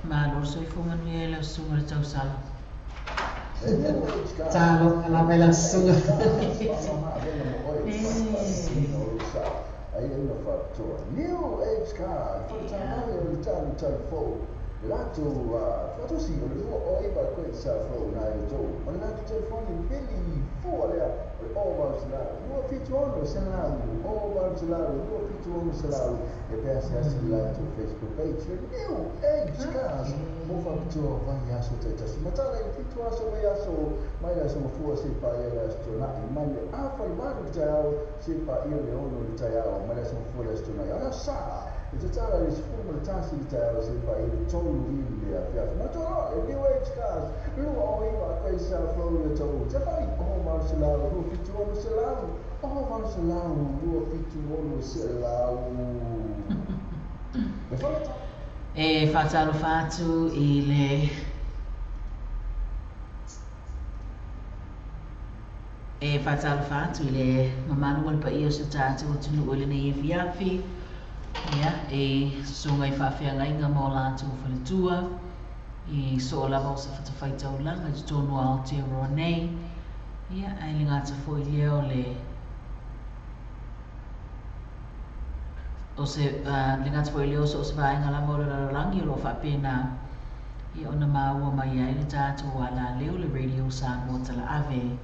Malo le soifua manuia i lau susuga i le tausala. Talofa lava i lau susuga. E faatalofa atu i le E faatalofa atu i le mamalu ma le paia o si o tatou atunuu i lenei afiafi, ia, i susuga i faafeagaiga ma o latou faletua, i soo lava o se fatafaitaulaga i totonu o Aotearoa nei, ia, ae le gata foi lea o le o se le gata foi lea o so o se vaega lava o le lalolagi o lo o faapena ia ona maua mai ai le tatou alaleo, le Radio Samoa Talaave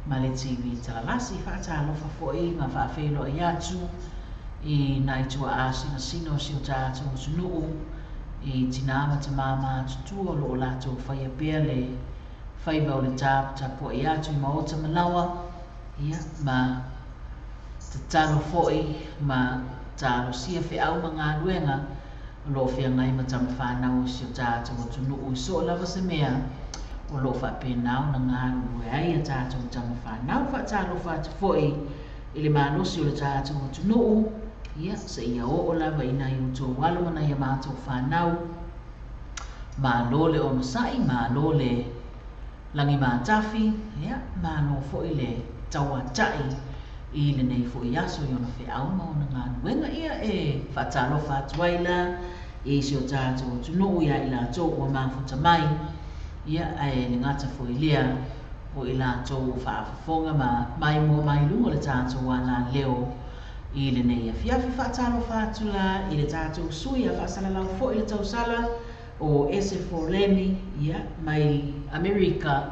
ma le TV Talalasi. Faatalofa foi ma faafeiloai atu i nai tuaa sinasina o si o tatou atunuu, i tinā ma tamā matutua o lo o latou faia pea le faiva o le taputapuai atu i maota ma laoa, ia, ma tatalo foi ma talosia feau ma galuega o lo o feagai ma tama fanau o si o tatou atunuu i soo lava se mea o lo o faapena ona galulue ai a tatou tama fanau. Faatalofa atu foi i le malosi o le tatou atunuu, ia, seia oo lava i nai outou alo ma nai a matou fanau. Malo le onosai, malo le lagimatafi, ia, malo foi le tauatai i lenei foi aso i ona feau ma ona galuega. Ia, e faatalofa atu ai la i si o tatou atunuu ia i latou ua mafuta mai, ia, ae le gata foi lea o i latou ua faafofoga ma maimoa mai luga o le tatou alaleo i lenei afiafi. Faatalofa atu la i le tatou sui a faasalalau foi le tausala o Ese Forleni, ia, mai Amerika,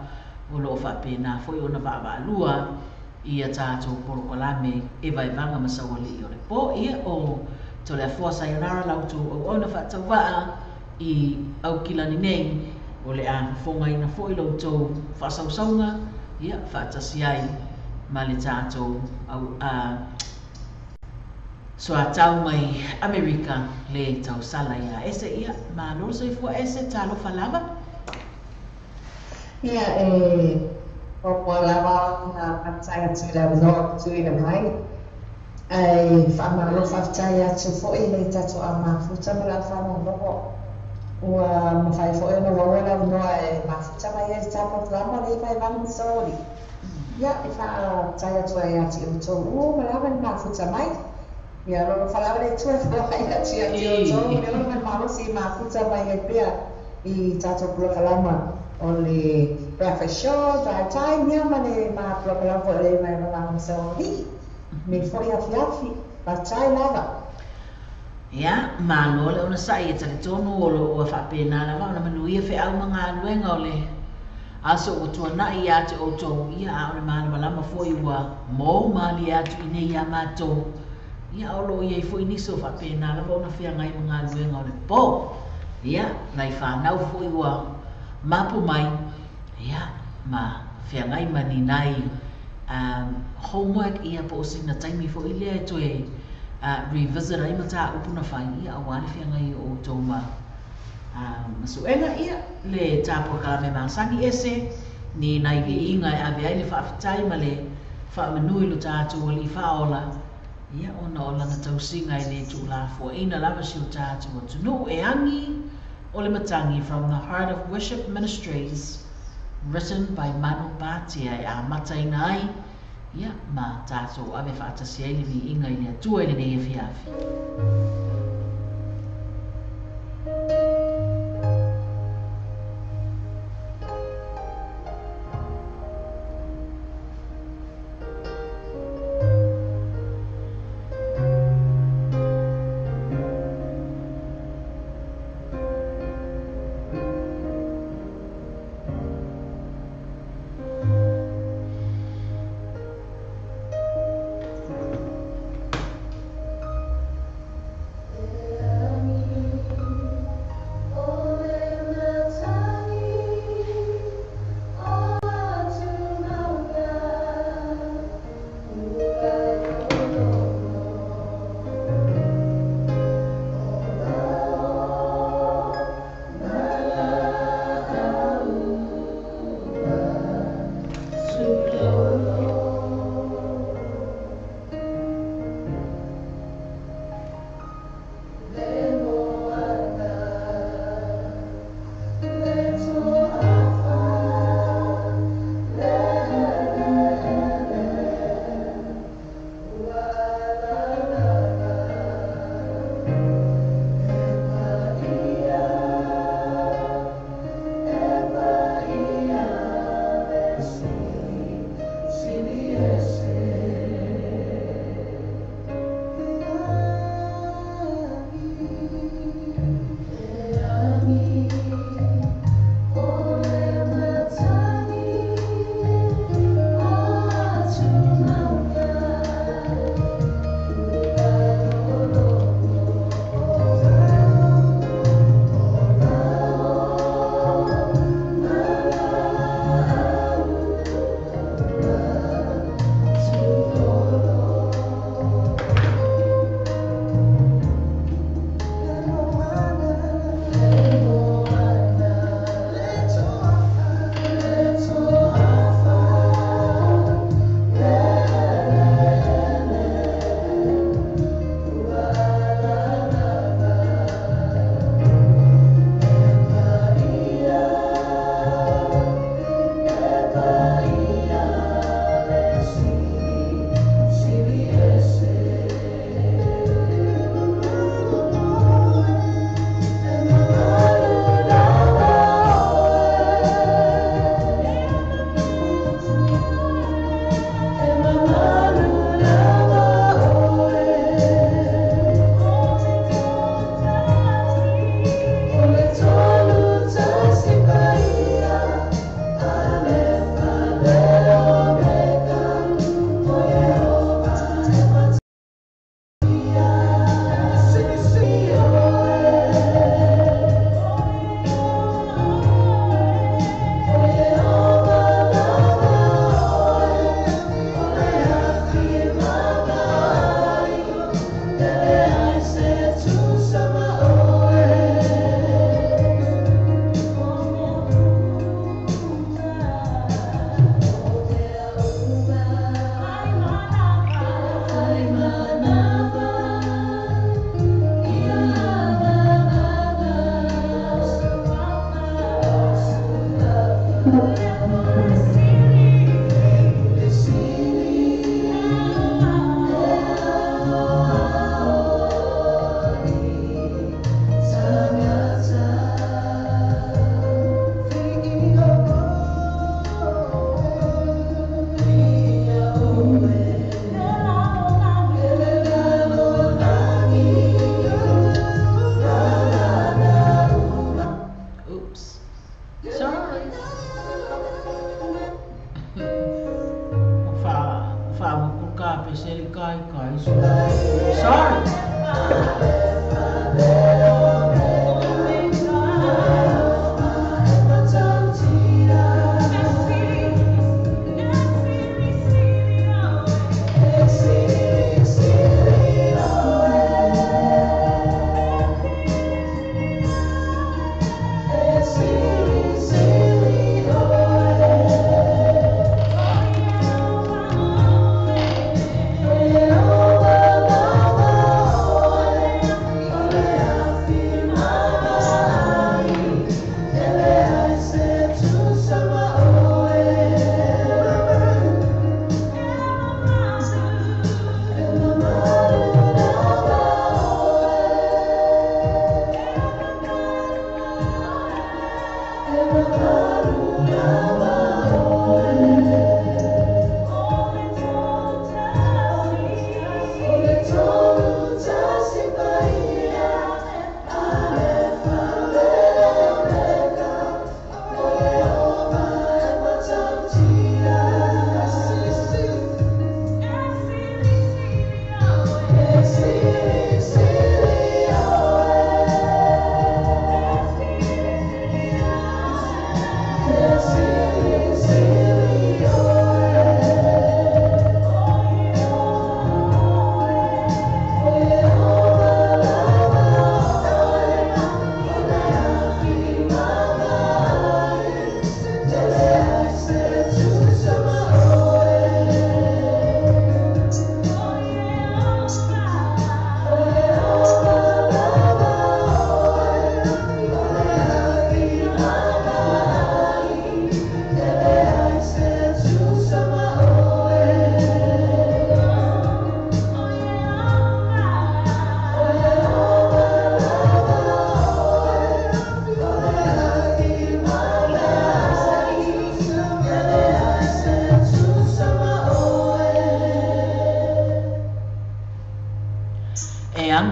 o lo o faapena foi ona vaavaalua ia tatou polokalame e vaevaga ma saualii o le po. Ia, o Toleafoa Sayonara la outou auauna faatauvaa i Aukilani nei, o le a fofogaina foi la outou faasausauga, ia, faatasi ai ma le tatou au a soatau mai Amerika le tausala ia Ese. Ia, malo le soifua Ese, talofa lava. Ia, e muamua lava ona faafetai atu i le avanoa ua tuuina mai. Ae faamalo faafetai atu foi i le tatou au mafuta ma le au faalogologo. Ua mafai foi ona maua le avanoa e mafuta mai ai le ta polokalama o le Vaevaga ma Saoli. Ia, e faafetai atu ai ia te outou uma lava le mafuta mai. Ia alofa lava le Atua e foai atu ia te outou le ola ma le malosi e mafuta mai ai pea i tatou polokalama o le Breakfast Show, Drive Time, ia ma le ma polokalama foi o le Vaevaga ma Saoli. Nei foi afiafi, faafetai lava. Ia, malo le onosai, e talitonu o lo o ua faapena lava ona manuia feau ma galuega o le aso ua tuanai ia te outou, ia, a o le malamalama foi ua mou malie atu i nei iā matou, ia, a o lo o i ai foi nisi o faapena lava ona feagai ma galuega o le po. Ia, nai fanau foi ua mapu mai, ia, ma feagai ma ni nai homework, ia, po o sina taimi foi lea e toe revisit ai mataupu na fai, ia, aua le feagai o outou ma suega. Ia, le ta polokalame masani Ese, ni nai viiga e ave ai le faafetai ma le Faamanu i lo tatou Alii Faaola, ia ona o Lana tausiga e le tuulafoaiina lava si o tatou atunuu. E agi o le matagi from the Heart of Worship Ministries, written by Manu Patea e amataina ai, ia, ma tatou ave faatasi ai le viiga i le Atua i lenei afiafi.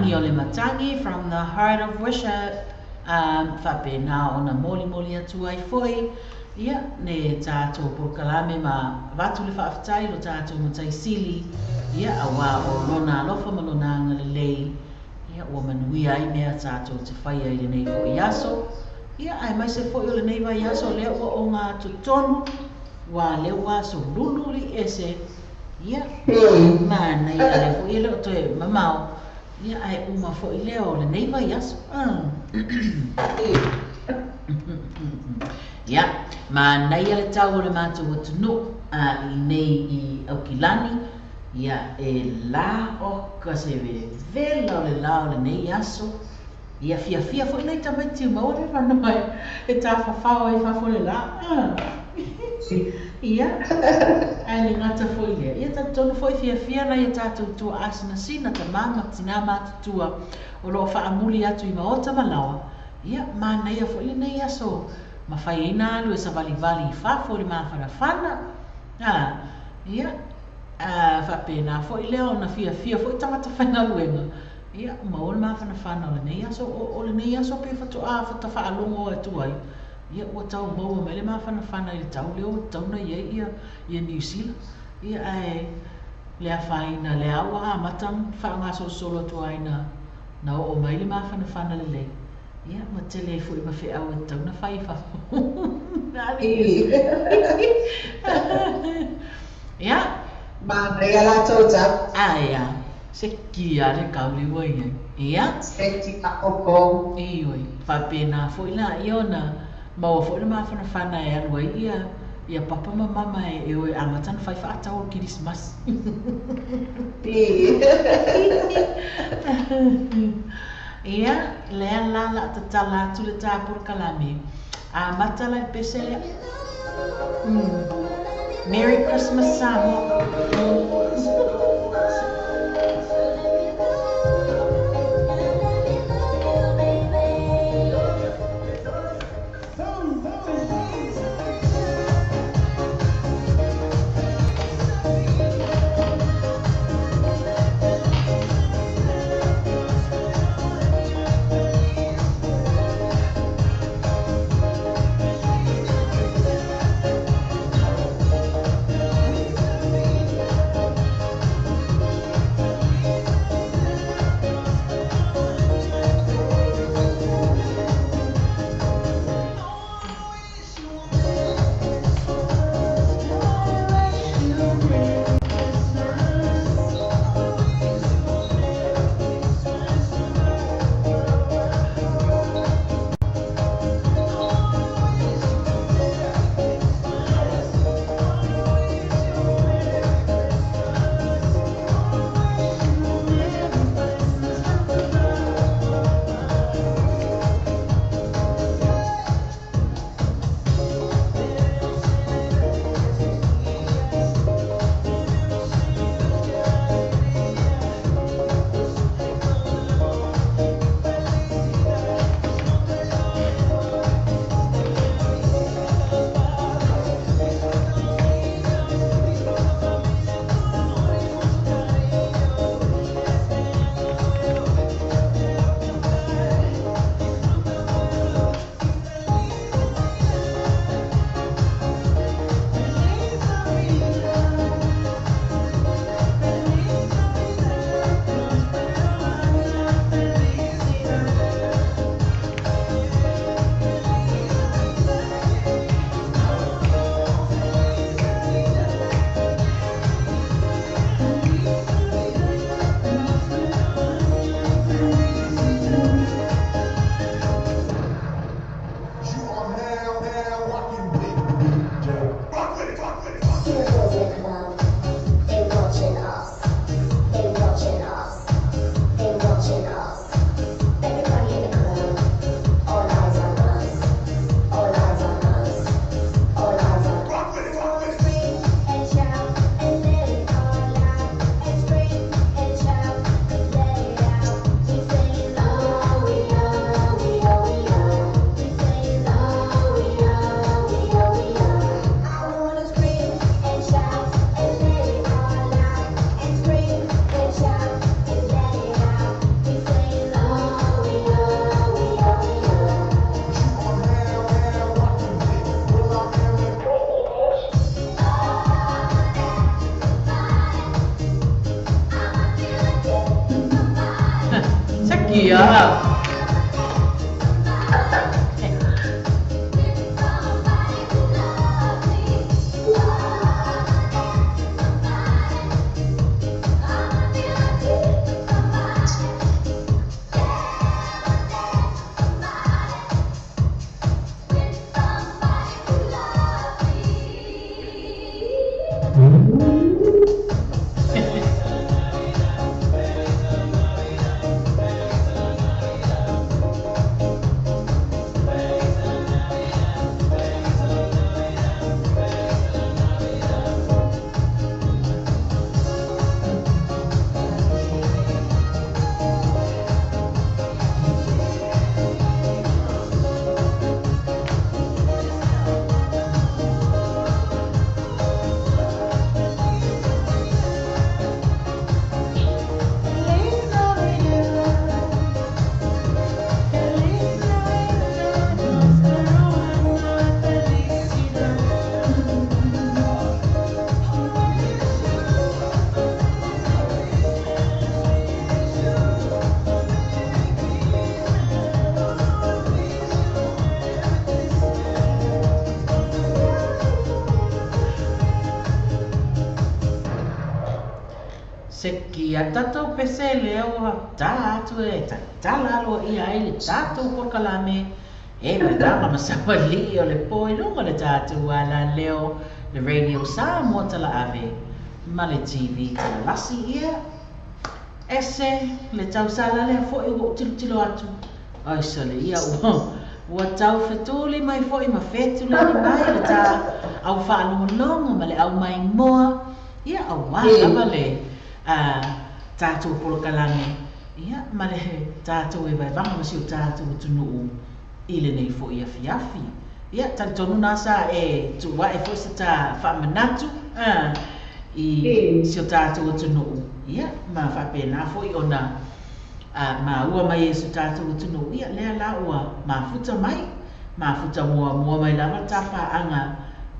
lagi o le matagi, from the heart of worship, faapena ona molimoli atu ai foi, ia, le tatou polokalame ma avatu le faafetai i lo tatou Matai Sili, ia, aua o Lona alofa ma Lona agalelei, ia, ua manuia ai mea tatou te faia i lenei foi aso, ia, aemaise foi o lenei vaiaso lea ua ogatotonu, ua lea ua aso lulu liese, ia, manaia lea foi e le o toe mamao, ia, ae uma foi lea o lenei vaiaso. Ia, manaia le tau o le matou atunuu i nei i Aukilani, ia, e la oka se vevela o le la o lenei aso. Ia, fiafia foi nai tamaiti ua maua le avanoa e tafafao ai fafo le la. Ia, ae le gata foi lea. Ia, talitonu foi fiafia nai a tatou tuaa sinasina, tama ma tinā matutua o lo o faamuli atu i maota ma laoa. Ia, manaia foi lenei aso ma fai ai na alu e savalivali i fafo i le mafanafana. Ia, faapena foi lea ona fiafia foi tagata faigaluega. Ia, maua le mafanafana o lenei aso, o lenei aso pe faatoa faalogo atu ai. Ia, ua tau maua mai le mafanafana i le tau lea ua tatau ona i ai ia Niu Sila. Ia, ae le afaina lea ua amata ona faagasolosolo atu ai na oo mai le mafanafana lelei. Ia, ua tele ai foi ma feau e tatau ona fai i fafo. Ia. Manaia latou tau. Ae a, se kia le kau le ua i ai. Ia. Se tika oko. Ioe, faapena foi la ia ona maua foi le mafanafana e alu ai ia papa ma mama e o e amata ona fai faatau o le Kerisimasi. Ia, lea la la tatala atu le tā polokalame. Amata la i le pese lea. Merry Christmas Samoa. Ia. Se ki a tatou pese lea ua tā atu e tatala aloaia ai le tatou polokalame e malaga ma sauali'i o le pō i luga o le tatou alaleo le Radio Samoa Talaave ma le TV Talalasi. Ia ese le tausala lea fo'i ua ou tilotilo atu ai sole ia ua tau fetuli mai fo'i ma fetulani mai le tā au faalogologo ma le au maimoa ia auā lava le tatou polokalame ia ma le tatou e vaevaga ma si o tatou atunuu i lenei fo'i afiafi. Ia talitonu na sa e tuua'e fo'i se tā faamanatu i si o tatou atunuu ia ma faapena fo'i ona maua mai e si o tatou atunuu ia lea la ua mafuta mai mafuta muamua mai lava le tafaaga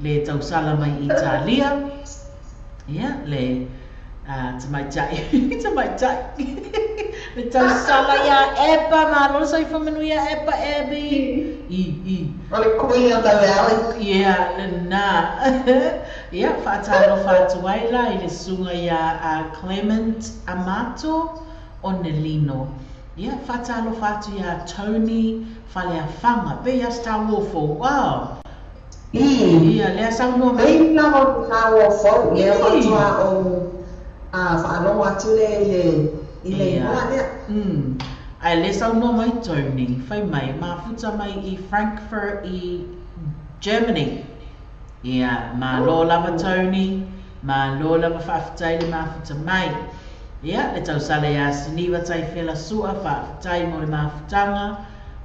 le tausala mai Italia ia le tamaitai tamaitai le tausala ia Epa malo le soifua manuia Epa Abby i O le Queen of the Valley. Ia lena ia faatalofa atu ai la i le susuga ia Clement Amato Onelino. Ia faatalofa atu ia Tony Faleafaga pe ia se taua fou. Wow. Ia lea saunoa mai. Pei lava o le taua fou lea faatoa ou faalogo atu le i le igoa lea. Ae lea saunoa mai Tony fai mai mafuta mai i Frankfurt i Germany. Ia malo lava Tony, malo lava faafetai le mafuta mai. Ia le tausala ia Siniva Taifela Sua faafetai mo le mafutaga.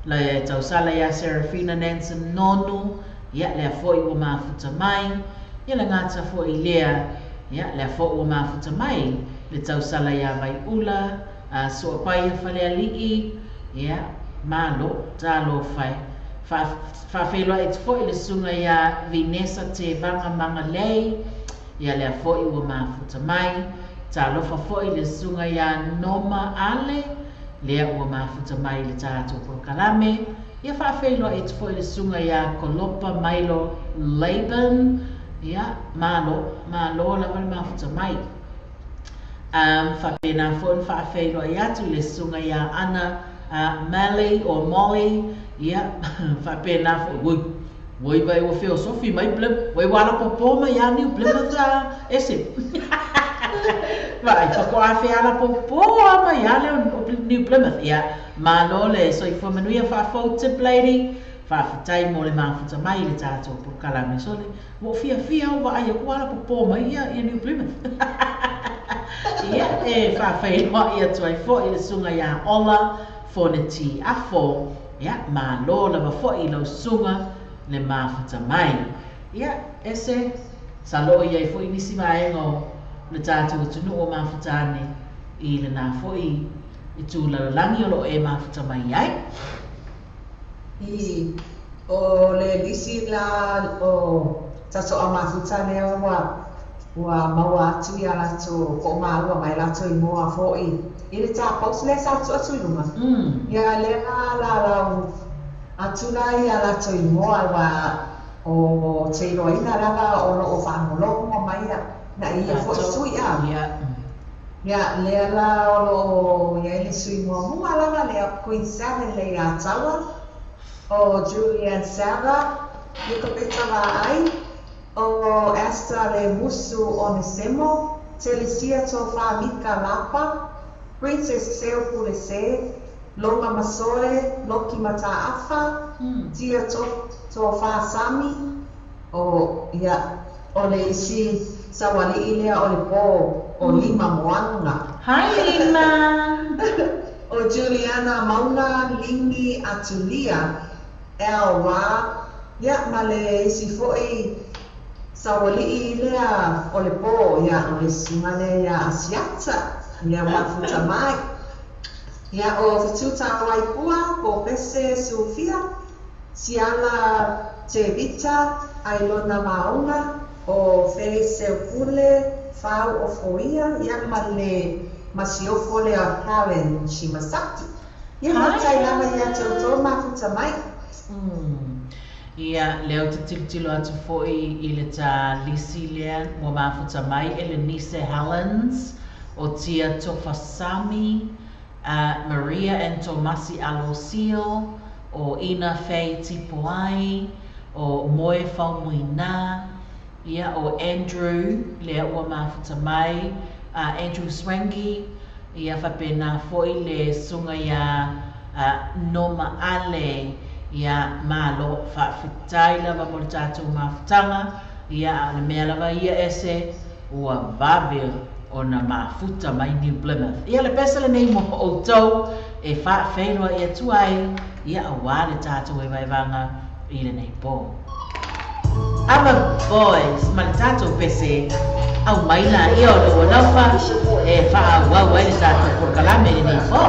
Le tausala ia Serafina Nansen Nonu ia lea fo'i ua mafuta mai. Ia le gata fo'i lea ia lea fo'i ua mafuta mai le tausala ia Vaiula Suapaia Faleali'i ia malo talofa e faafeiloai atu fo'i le susuga ia Vinesa Tevaga Magalei ia lea fo'i ua mafuta mai. Talofa fo'i le susuga ia Noma Ale lea ua mafuta mai le tatou polokalame. Ia faafeiloai atu fo'i le susuga ia Kolopa Mailo Laban ia malo malo lava le mafuta mai. Faapena fo'i na faafeiloai atu le susuga ia Ana Mally or Molly ia faapena fo'i ui ui vai ua feosofi mai Plymouth ua alapopo mai ia New Plymouth ese vaai faatoa alapopo a mai ia lea o New Plymouth ia malo le soifua manuia faafou tip lady faafetai mo le mafuta mai le tatou polokalame sole ua fiafia au vaai aku alapopo mai ia New Plymouth. Ia e faafeiloai atu ai fo'i le susuga ia Ola Foneti Afo ia malo lava fo'i lau susuga le mafuta mai. Ia ese sa loo i ai fo'i nisi vaega o le tatou atunuu o mafuta ane i lena fo'i itu lalolagi o loo e mafuta mai ai. I o le lisi la o tatou a mafuta lea ua Ua maua atu ia latou po o maua mai latou igoa foi i le tāpausi lea sa tuu atu i luga. Ia lea la laulau atu la ia latou igoa aua ou te iloaina lava o lo o faalogologo mai nai ia foi sui a. Ia lea la o lo o i ai le sui muamua lava lea Queen Seven Leiataua, o Julian Sarah, Iokapeta Vaai, o Esther Lemusu Onesemo, Telesia Tofa Mika Lapa, Princess Seo Pulese, Loma Masoe, Loki Mataafa, Tia Tofa Sami, o ia o le isi sauali'i lea o le po o Lima Moaga. Hi Lima! O Juliana Mauna Ligi Atulia, L. Ia ma le isi foi sauali'i lea o le po, ia o le susuga lea ia Asiata, lea ua mafuta mai. Ia o Fetuta Waipua, po o Pese Sufia, Siala Tevita, Ailona Maunga, o Faith Seupule, Fau Ofoia, ia ma le masiofo lea Helen Shimasaki. Ia faafetai lava ia te outou mafuta mai. Ia, lea ou te tilotilo atu foi i le ta lisi lea ua mafuta mai, Elenice Helens, o Tia Tofa Sami, Maria and Tomasi Alosio, o Ina Faye Tipoai, o Moe Faumuina, ia, o Andrew, lea ua mafuta mai, Andrew Swangi, ia faapena foi le susuga ia Noma Ale, ia, malo, faafetai lava mo le tatou mafutaga, ia, a o le mea lava ia ese, ua vave ona mafuta mai New Plymouth. Ia, le pese lenei mo outou e faafeiloai atu ai, ia, aua le tatou evaevaga i lenei po. Ava Boys ma le tatou pese, aumai laia o lou alofa e faaauau ai le tatou polokalame i lenei po.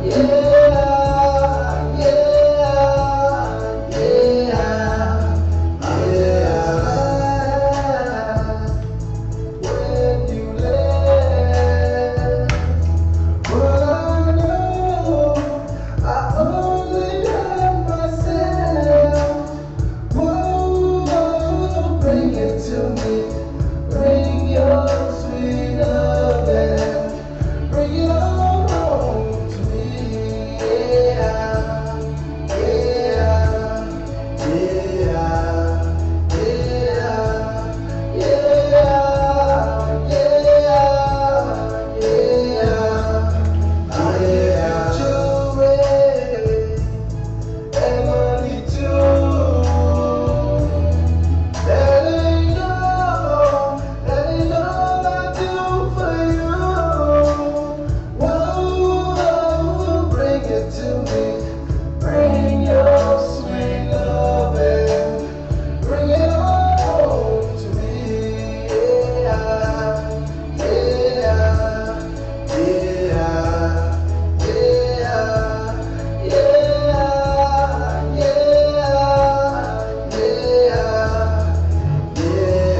Yeah, yeah, yeah, yeah. When you left, well, I know I only had myself. Whoa, bring it to me. Bring your sweet loving. Bring it on home to me. Yeah, yeah, yeah, yeah, yeah, yeah, yeah. I give you jewelry and money too. That ain't all, that ain't all I do for you. Whoa, bring it to me. Bring your sweet loving. Bring it all to me. Yeah, yeah, yeah, yeah, yeah, yeah, yeah, yeah.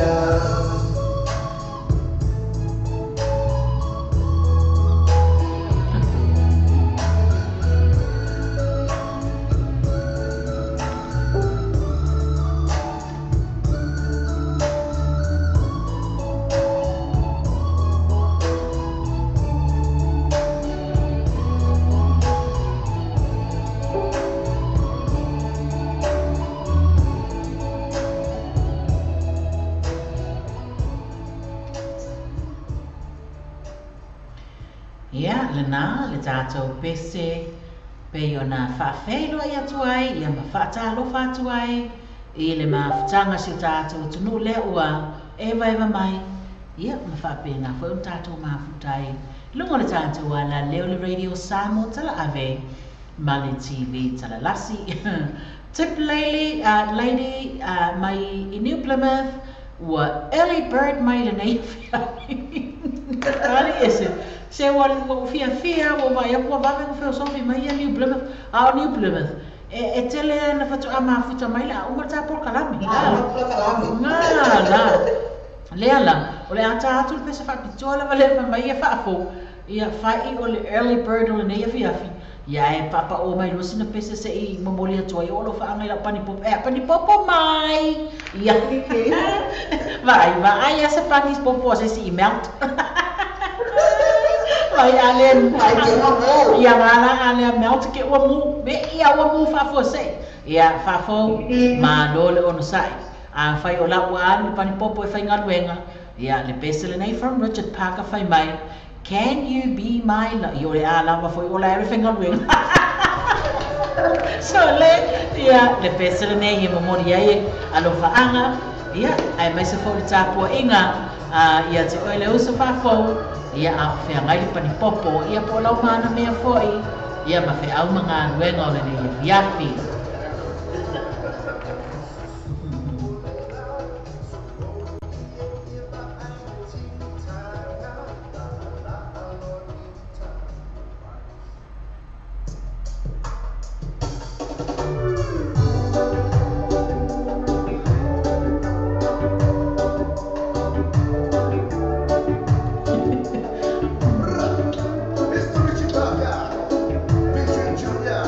Ia, lena, le tatou pese, pei ona faafeiloai atu ai, ia ma faatalofa atu ai, i le mafutaga si o tatou atunuu lea ua evaeva mai, ia ma faapena foi ona tatou mafuta ai i luga o le tatou alaleo le Radio Samoa Talaave ma le TV Talalasi. Tip lady, lady mai i New Plymouth, ua early bird mai lenei afiafi. Ali ese, se ua ua fiafia, ua vaai atu ua vave ona feosofi mai ia New Plymouth. A o New Plymouth, e tele ana faatoa mafuta mai le a uma le ta polokalame. La uma polokalame. Nga la. Lea la, o le a ta atu le pese faapitoa lava lea fai mai ia faafou, ia fai o le early bird o lenei afiafi. Ia e papaʻo mai loa sina pese se i momoli atu ai o alofaaga i lau panipopo. Ea panipopo mai! Ia vaai, vaai a se pani popo a se isi i melt. Vai a le ia ngala a le melt ke ua mu, me ia ua mu faafuasei. Ia faafou, malo le onosai. Afai o lau ua alu le panipopo e faigaluega, ia le pese lenei from Richard Parker fai mai, Can you be my love? Ia o le a lava foi o la e faigaluega. So le, ia, le pese lenei e momoli ai e alofaaga, ia, aemaise foi le tapuaiga, ia te oe le uso faafou, ia, a o feagai le panipopo, ia po o lau manamea foi, ia ma feau ma galuega o lenei afiafi. Mr. Richie Parker, featuring Junior,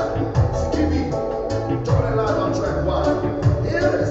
Skippy, dropping it live on track one. Here is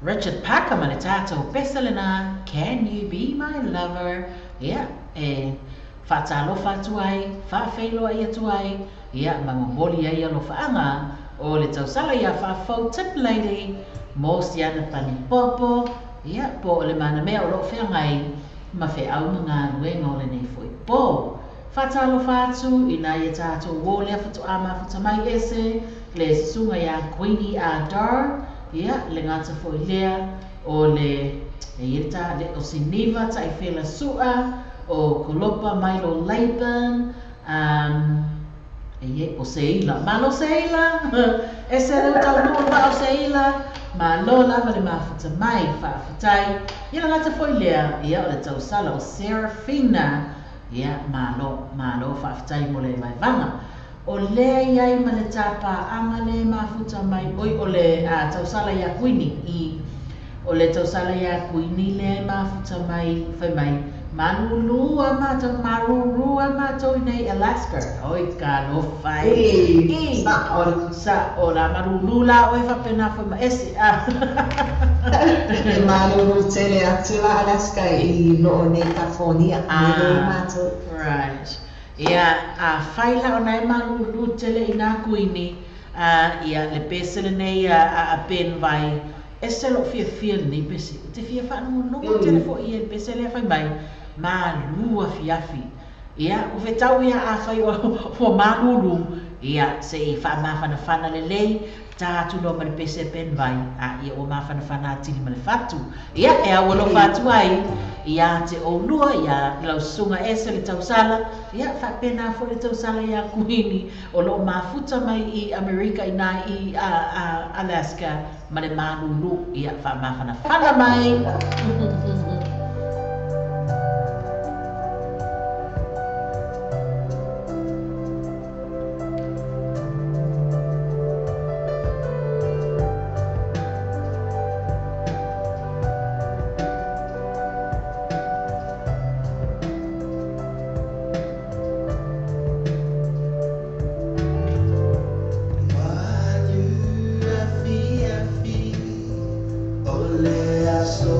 Richard Parker ma le tatou pesa lena Can You Be My Lover? Ia, e faatalofa atu ai, faafeiloai atu ai, ia, ma momoli ai alofaaga o le tausala ia faafou Tip Lady mo siana panipopo, ia, po o le manamea o loo feagai ma feau ma galuega o lenei foi po. Faatalofa atu ina ia tatou uō lea faatoā mafuta mai ese le susuga iā Queenie Ardar, ia, le gata foi lea o le e i ai le ta le o Siniva Taifela Su'a, o Kolopa Milo Laban, um, e i ai o Seila. Malo Seila! Ese le utaunuu le vaa o Seila. Malo lava le mafuta mai, faafetai. Ia le gata foi lea, ia o le tausala o Serafina. Ia, malo, malo, faafetai mo le vaevaga. O lea i ai ma le tāpāʻaga le mafuta mai, oi, o le tausala iā Kuini, i, o le tausala iā Kuini lea e mafuta mai, fai mai, malūlū a mātou, malūlū a mātou i nei Alaska. Oi, talofa e. I, sa'o. Sa'o la, malūlū la oe faapena foi ma ese, a. E malūlū tele atu la Alaska i lo o nei California, nei lo i mātou. Right. Ia, afai la ona e malūlū tele i nā kuini, a, ia, le pese lenei a, a, a Ben Vai, ese lou fiafia lenei pese. Ou te fia faanogonogo tele foi i le pese lea fai mai, malū afiafi. Ia, ua fetau ia afai ua, ua malūlū, ia, se i faamafanafana lelei, ta atu loa ma le pese Ben Vai, a, ia ua mafanafana atili ma le fatu. Ia, e au alofa atu ai, iā te oulua, iā lau susuga ese le tausala, ia, faapena foi le tausala iā Kuini, o lo o mafuta mai i Amerika inā i a, a, Alaska ma le malūlū, ia, faamafanafana mai. Malu afiafi o le aso.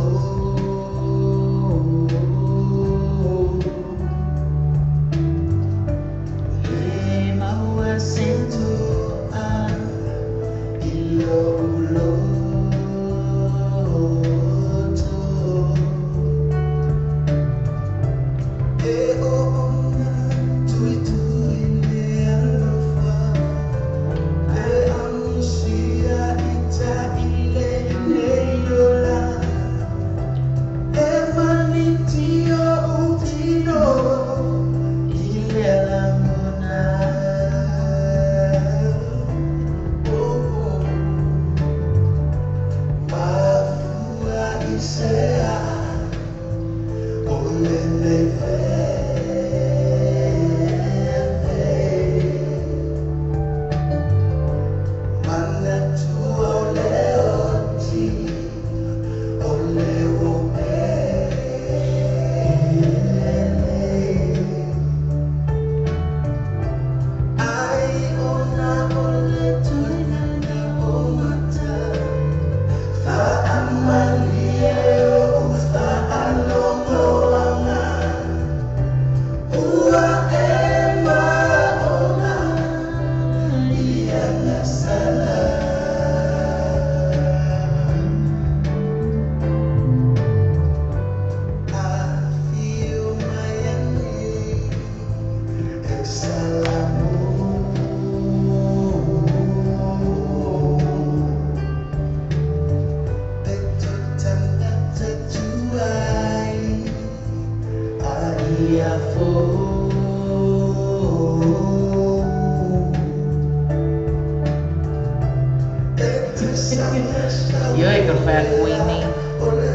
Ioe ka whea kuini.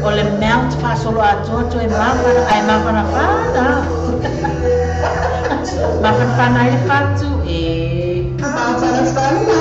O le mount whasolo atoa e mawhana, ai mawhana whana. Mawhana whana ai le whatu e. Mawhana whana.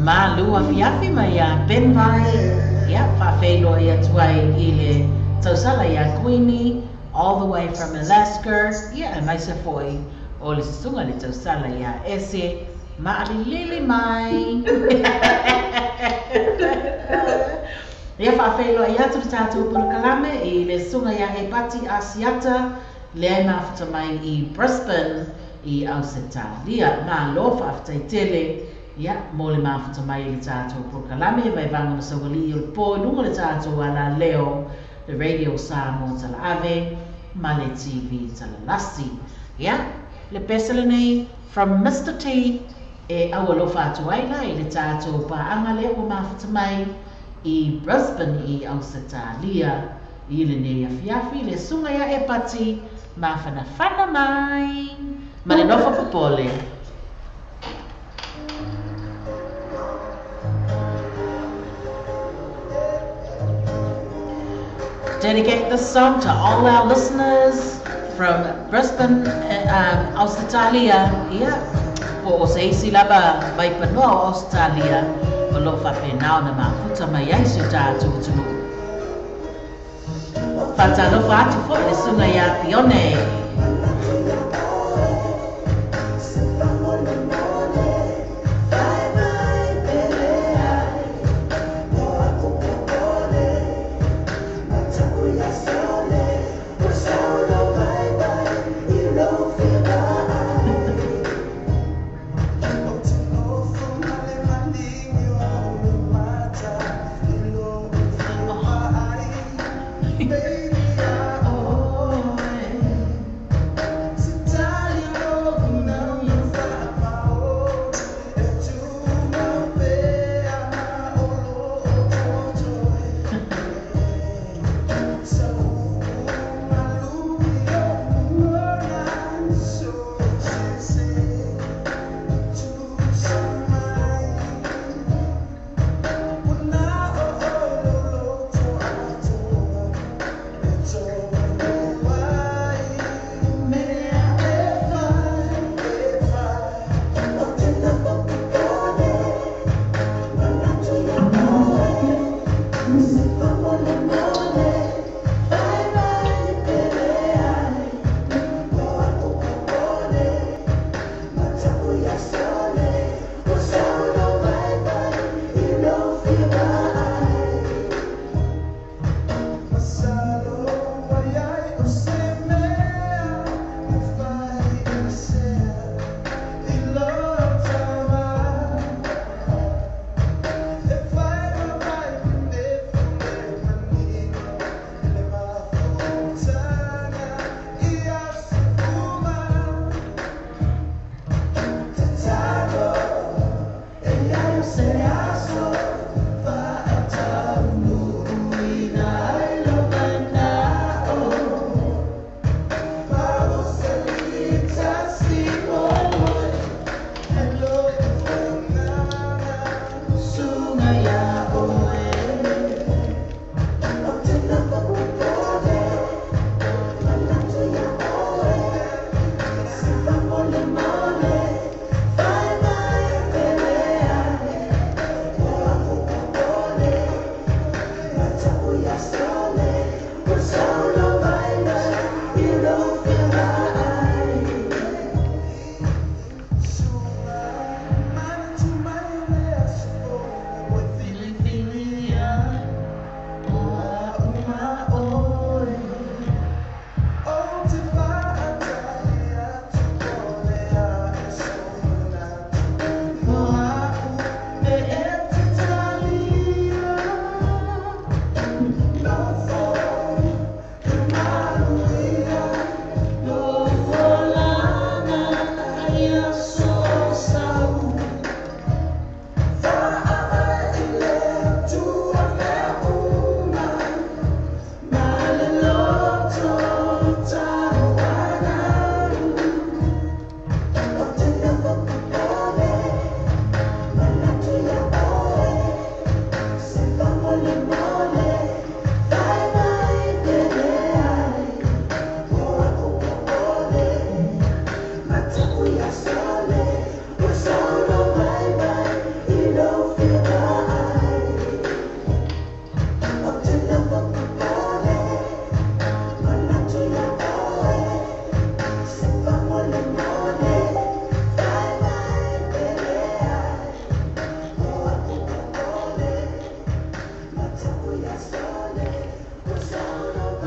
Malu afiafi mai ia Ben Vai, ia whawheilo ia tuai i le tausala ia Queenie, all the way from Alaska, ia e maisa foi o le susunga le tausala ia Ese, maalilili mai. Ia whawheilo ia atu le tātou porokalame i le susunga ia Epati Asiata, le ai mafuta mai i Brisbane i Ausetalia, malo whawhetai tele. Ia, mo le mafuta mai le tātou porokalame, vai vanga masawali o le pō, lunga le tātou ala leo, le radio Samoa Talaave, ma le TV Talalasi. Ia, le pese lenei from Mr. T, e aualofa atu ai la i le tātou pāanga lea ua mafuta mai i Brisbane i Ausetalia, i lenei afiafi, le sunga ia Epati, mawhanawhana mai. Ma le nofo popole. Dedicate this song to all our listeners from Brisbane, Australia. Yeah. Po o se isi lava vai panoa o Australia. O lo whapenao na mafuta mai ai se tātou tunu. Whatalofa atu fo le sunga ia Pione.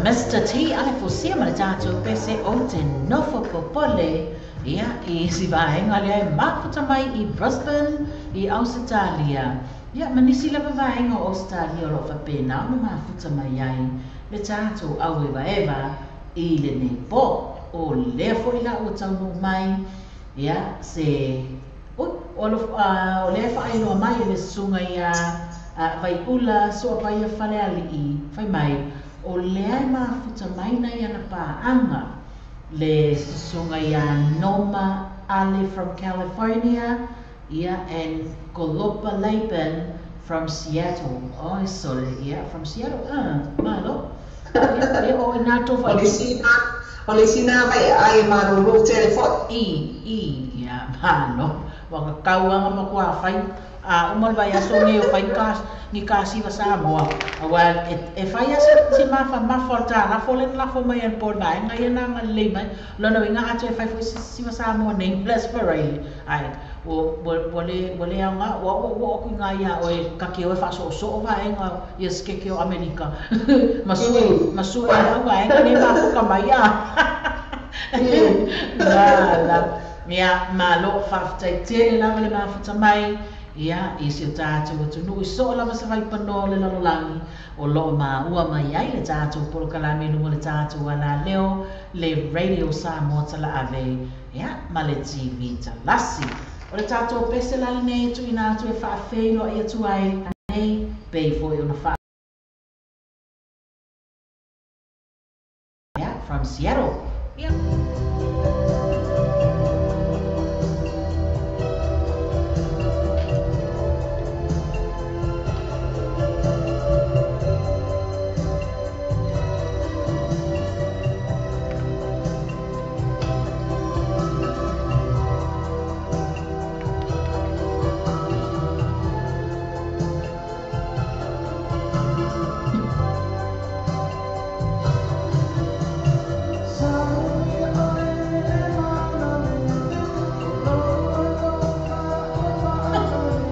Mr. T ale fosia ma le tatou pese o te nofo popole ia i si vaega lea e mafuta mai i Brisbane i Ausetalia. Ia ma nisi lava vaega o Ausetalia o loo faapena ona mafuta mai ai le tatou auevaeva i lenei po. O lea foi la ua taunuu mai ia se ui o lea e faailoa mai e le susuga ia Vaiula Soapaia Falealii fai mai o lea e mafuta mai nai ana paaga le susuga ia Noma Ale from California ia and Kolopa Laban from Seattle. Oh, sorry, yeah, from Seattle. Malo. Ia, o ina tō O le sina, o le sina vai ai maruru telefoni. I, ia, malo. Waka kauanga ma kua whai, a umal vai aso nei o whai ni ka siva Samoa. Awa, e whai aso si mafa mafa o tā lafo le lafo mai an pō nā, ngai ana nga lei mai, lona winga atu e whai fo siva Samoa nei, bless for ai. Ai, o le au ngā, o oku ngā ia o e kake o e whaso o so o vaenga ia skeke o Amerika. Masue au vaenga nei mafuka mai a. La. Ia, malo whawhitai tele lava le mafuta mai, ia, i si o tātou atunuu i soo lava sa vaipanoa o le lalolagi, o loo maua mai ai le tātou polokalame lunga le tātou ala leo, le Radio Samoa Talaave, ia, ma le TV Talasi. O le tātou pese la lenei tuina atu e whaafeiloa i atu ai, nei, pei foi ona wha. Ia, from Seattle. Ia.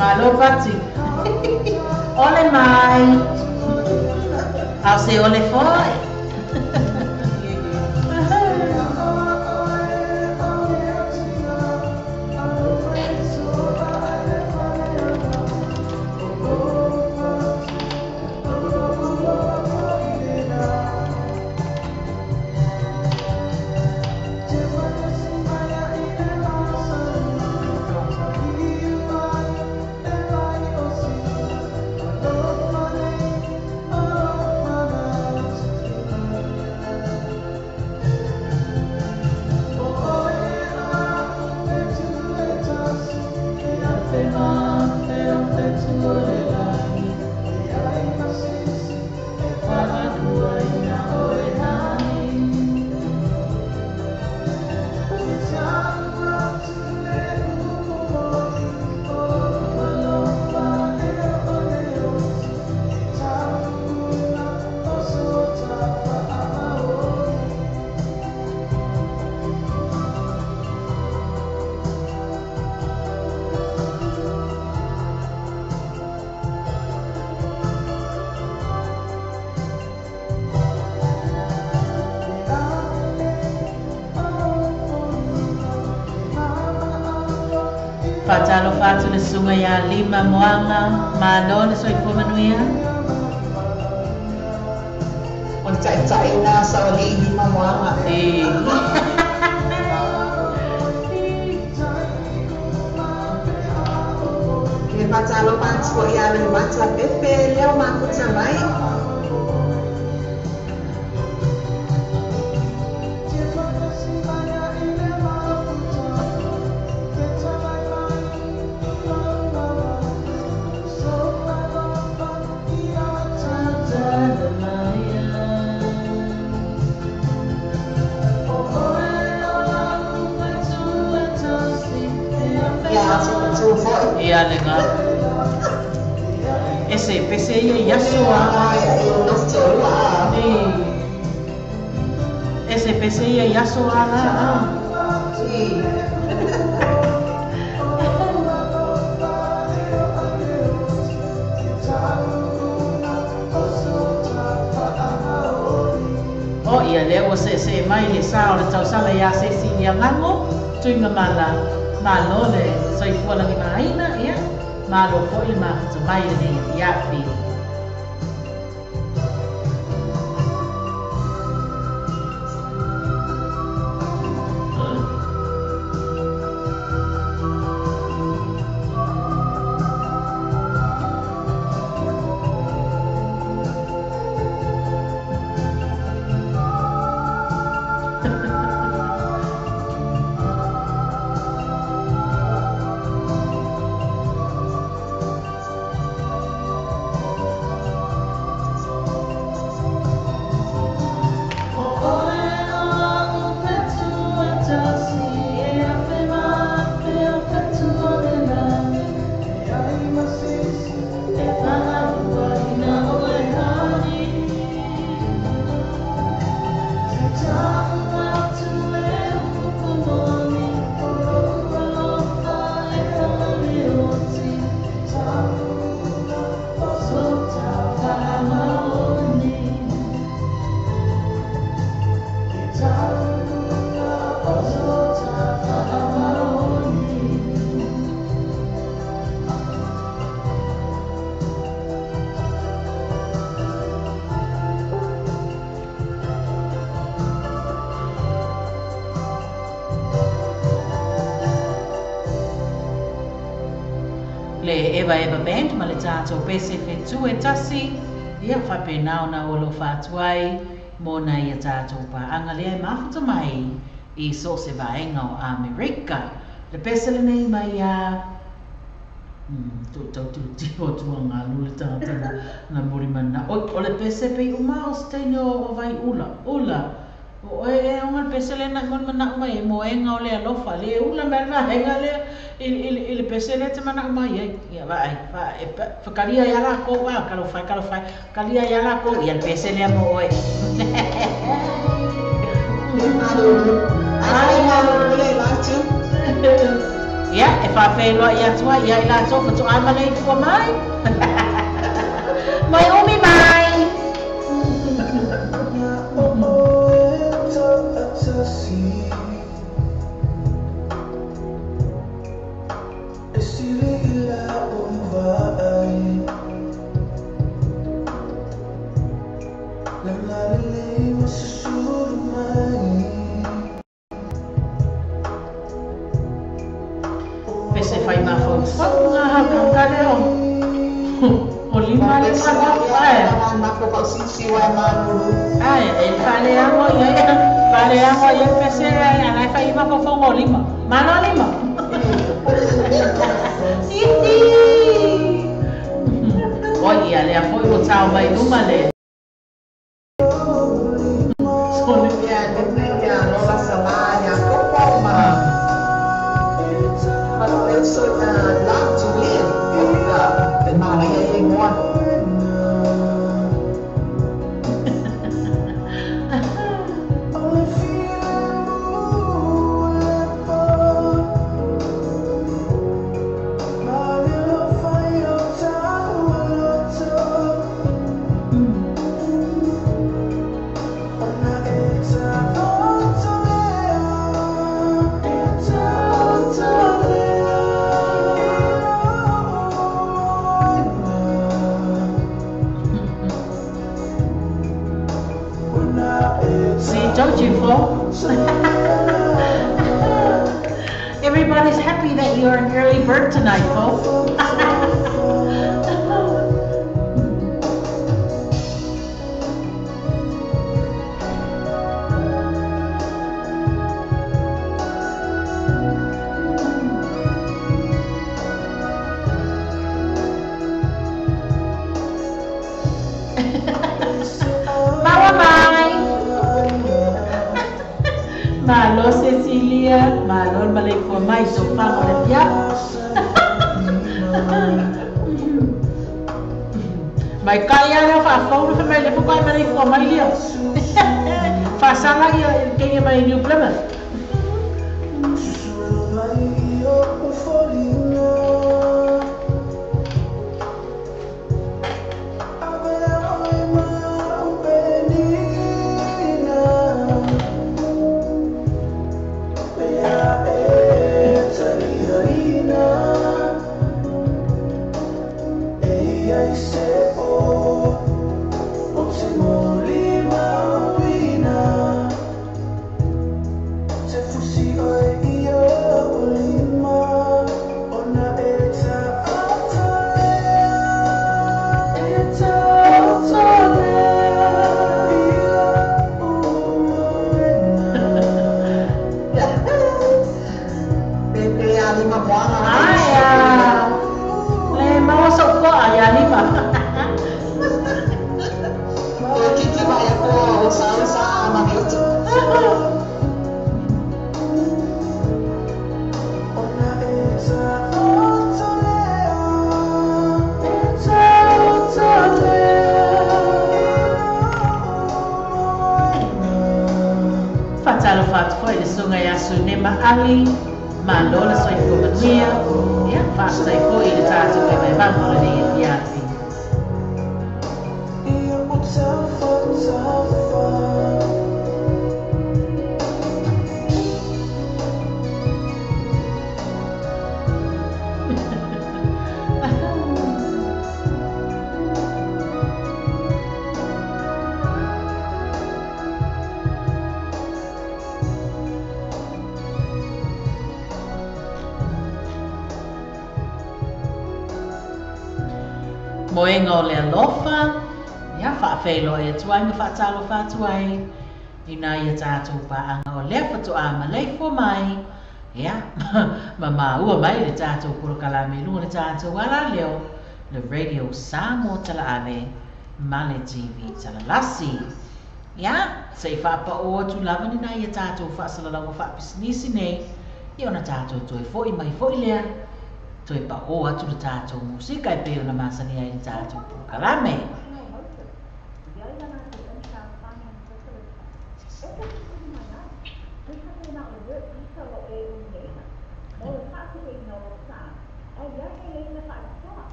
Malo pati. Ole mai. Au se ole foi. Fatalo fatu le sunga ia lima moanga, malo le soifua manuia. O tai nā sa o le lima moanga. E. Ke fatalo fatu ia le mata pepe leo mafuta mai. Ia le ngā. Ese pese ia iasoa. Ese pese ia iasoa la. ua se'ese'e mai le sa o le tausaga iā Sesilia Gago, tuiga mala malo le soifua lagimāina, ia malo fo'i le mafuta mai lenei afiafi. Le Eva Eva Band ma le tatou pese fetu e tasi, ia faapena ona ua alofa atu ai mo nai a tatou paaga lea e mafuta mai i so o se vaega o Amerika. Le pese lenei mai a tau tilotilo atu a galu le tagata na moli mana'o. Oi, o le pese pei uma o se taimi o vai ula, ula. O oe e oga le pese lea na i moli mana'o mai ai, moega o le alofa, le ula mai le vaega lea i le pese lea te mana'o mai ai. Ia vaai, vaai, whakalia ia lākou, a, kalofai, kalofai, kalia ia lākou, ia le pese lea mo oe. Ai, malo le latu. Ia, e whawheloa i atua, ia i lātou, whatoa ma le ifua mai. Mai umi mai. Pese fai mafaufau ngā hauka leo. O lima le whakau, ai. Ai, e whale ango ia, whale ango ia pese anai fai mafaufau o lima. Mana lima. Iti. O ia lea foi o tau mai luma le. See, don't you fall? Everybody's happy that you're an early bird tonight, folks. Malo Cecilia, malo malay ko mai so pa o le pia. Mai kai ala fa fo le mai le fo kai malay ko mai lia. Fa sanga ia ke mai New Plymouth. Ali, malo le soifua manuia, ia faafetai foi i le tatou vaevaevaga o lenei afiafi. Moega o le alofa, ia faafeiloai atu ai ma faatalofa atu ai ina ia tatou paaga o lea faatoa maleifua mai, ia ma maua mai le tatou polokalame i luga o le tatou alaleo, le Radio Samoa Talaave ma le TV Talalasi. Ia, se i faapao atu lava ni nai ia tatou faasalalauga faapisinisi nei, ia ona tatou toe fo'i mai fo'i lea, toe pa'o atu le tatou musika e pei ona masani ai le tatou polokalame.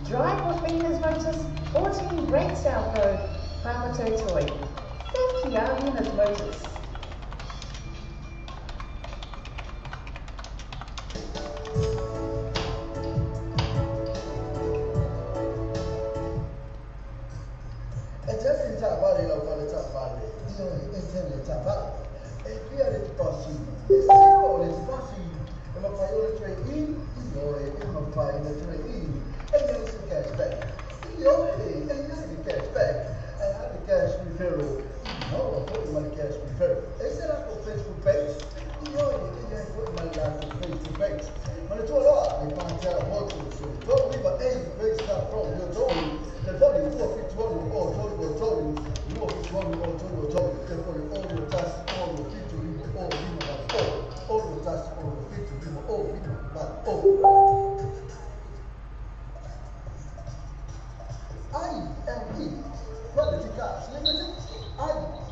Drive with Venus Motors, 14 Great South Road, Papatoetoe. Thank you, Venus Motors. I-M-E, Quality Cars Limited, I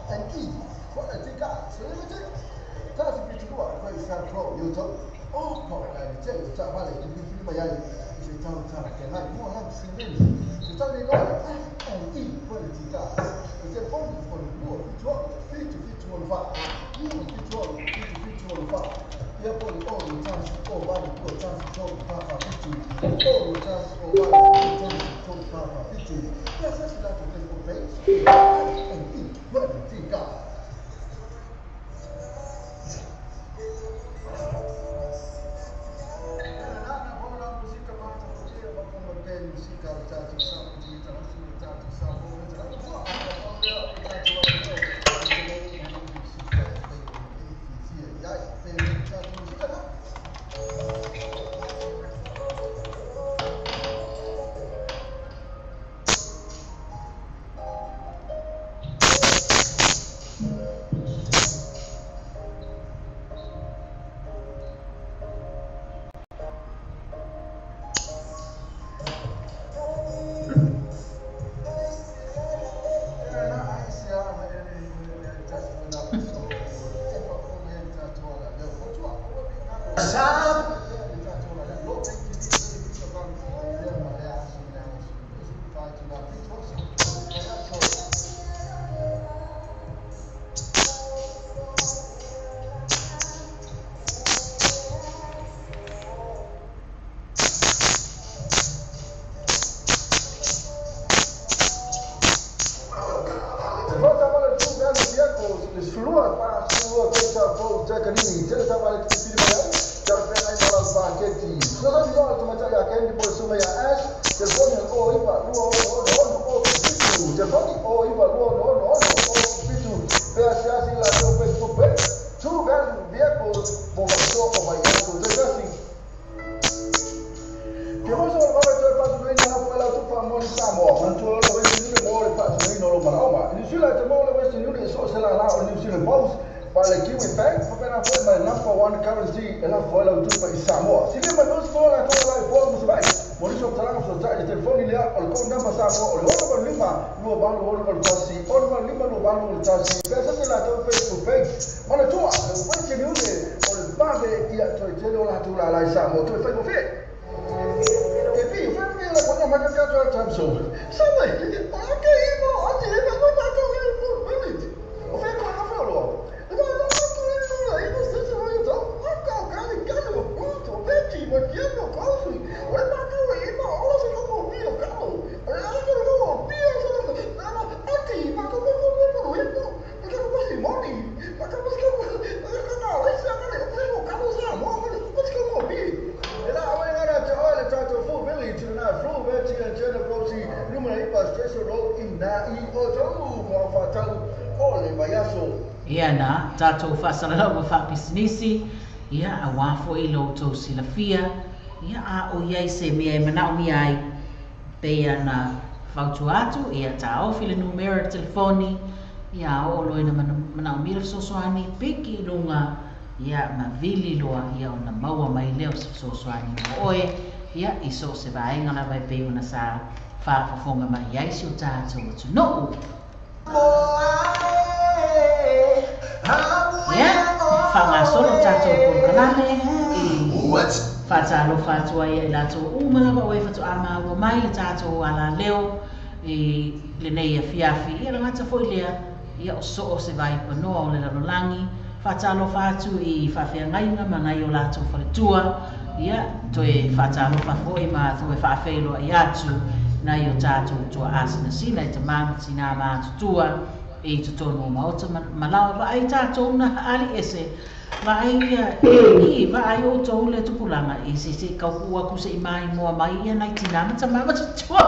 Ia na tātou whaasalalau ma whaapisinisi, ia a wāfo i lo tau silafia, ia a o iai se mea e manao mia ai, pea na whautua atu, ia tā ofi le numera telefoni, ia a o loina manao mira sosoani, piki i lunga, ia ma vili loa, ia o na maua mai leo se sosoani mo oe, ia i so se vaenga la vai pe ona sa whaafafonga mai ai si o tātou atu noo. Ia, whangasolo tātou polokalame i whātālo whātua ia i lātou umalawa o e whatu āmaua mai le tātou ala leo i le nei a fiafi. Ia langata foi lea, ia o so o se vai panoa o le lalolangi, whātālo whātu i whawheangainga ma nai o lātou whaletua, ia toe whātālo whafoi ma toe whaawheloa i atu nai o tātou tua asinasina i te māmati nā mātutua i totonu o maota malawa vaai tātou na ali ese vaai ia i vaai o tō le tupulanga i se se kaukua ku se i mai moa mai ia nai tina mata mama tutua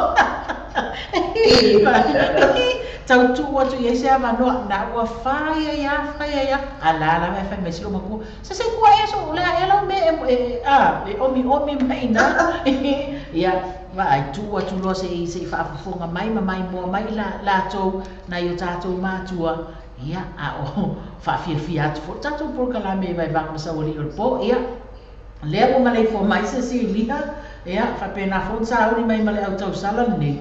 tau tu atu i se ava noa na ua whaia ia ala ala me whai me silo maku se se kua e so lea e lau me e a e omi omi mai na ia vaai tu atu loa se i se i whaafafonga mai ma mai moa mai la tau nai o tātou mātua ia a o whaafiafia atu fo tātou polokalame mai vanga masawali o le po ia lea ua malei fo mai se si liha ia whapena fo sauni mai ma le au tausala lenei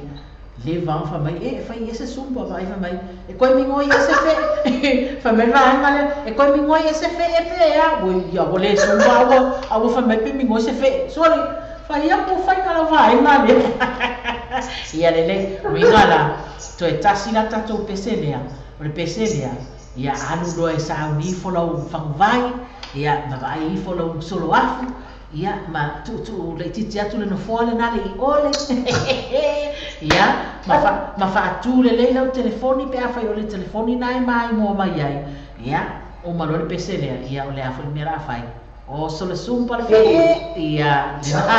Le vao fa mai e fai ese sumba vai fa mai e koi mingoi ese fe fa mai va le e koi mingoi ese fe e pe ya wo ya wo le sumba wo a wo fa mai pe mingoi se fe sorry fa ya po fai ka la vai ma le ia le le winga la toe tasi la tatou pese lea o le pese lea ia alu loa e sauni ifo lau faguvai ia ma vaai ifo lau soloafu ia ma tuutuu laititi atu le nofoa lenā le i ole ia ma faatū lelei lau telefoni pe afai o le telefoni na e maimoa mai ai ia uma loa le pese lea ia o le a foi le mea la fai oso le sumpa le fee ia lena.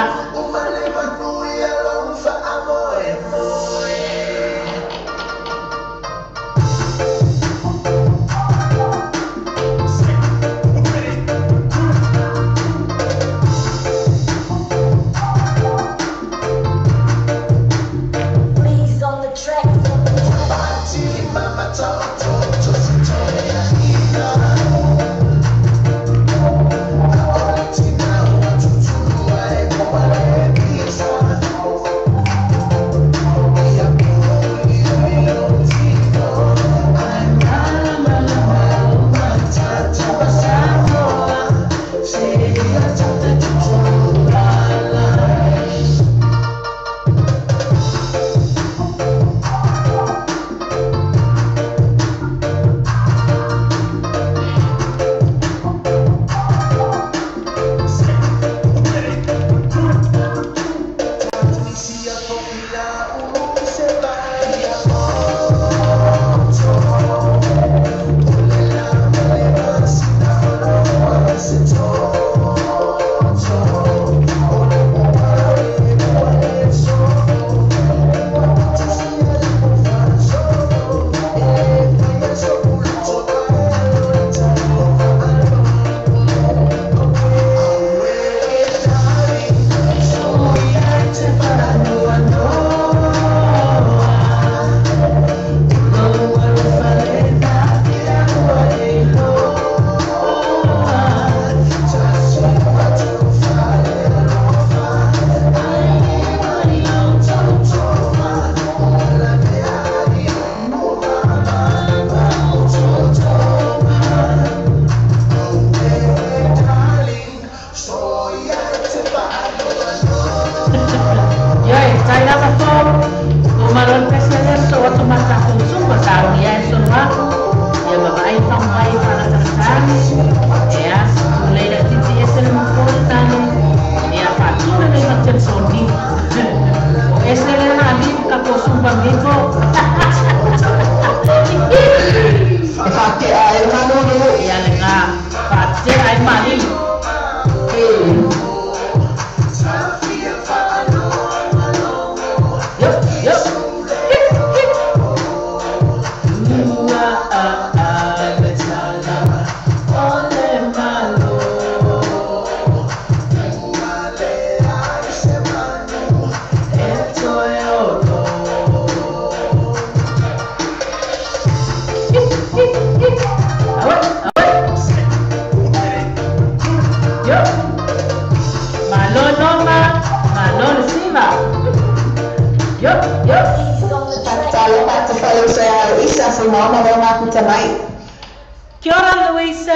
Kia ora Luisa.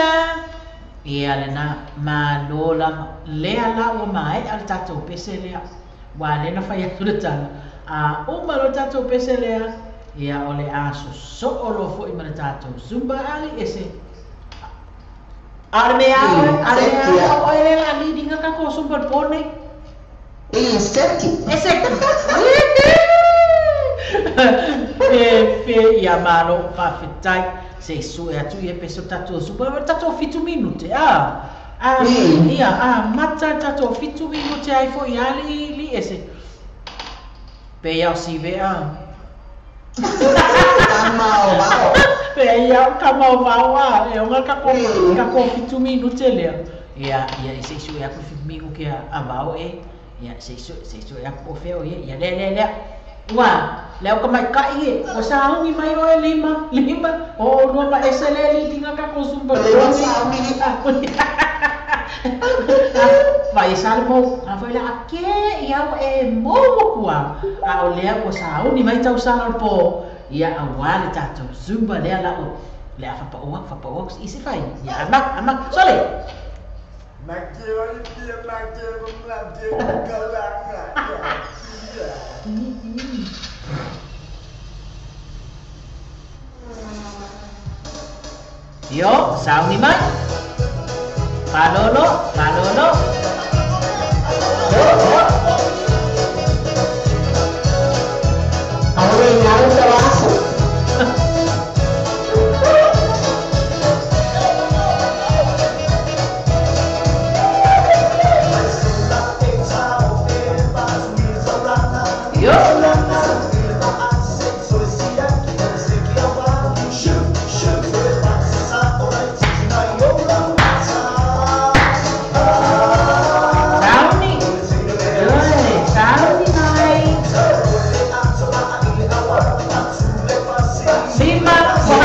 Ia lena malo lava lea la ua maea le tatou pese lea ua lena fai atu le tala a uma lo tatou pese lea ia o le a sosoo loa foʻi ma le tatou zumba ali ese a le mea a le mea o ele la leading ka ko zumba pone i seki e seki fe ia malo faafetai se sue atu ia peso tatou zumba tatou 7 minute a ia a mata tatou 7 minute ai foi ali li ese pe ia si ve a kamao vao pe ia kamao vao a e onga ka ko 7 minute lea ia ia se sue aku fi mingu ke a vao e ia se sue aku feo ia ia le le le ua leo ka mai kai e o saungi mai o lima lima o lua ma ese le li dinga ka ko zumba le saungi Vai sa le mo a foi la ke ia e mo kua a o lea ua sauni mai tausaga o le pō ia auā le tatou Zumba lea la o le a fapaʻu atu fapaʻu atu i se fai ia ama ama sole. Yo, sauni mai. Palolo, palolo. Yo, yo. Aure ngau tawaso. Yo. Sauni. Oi, sauni mai. Lima, fa,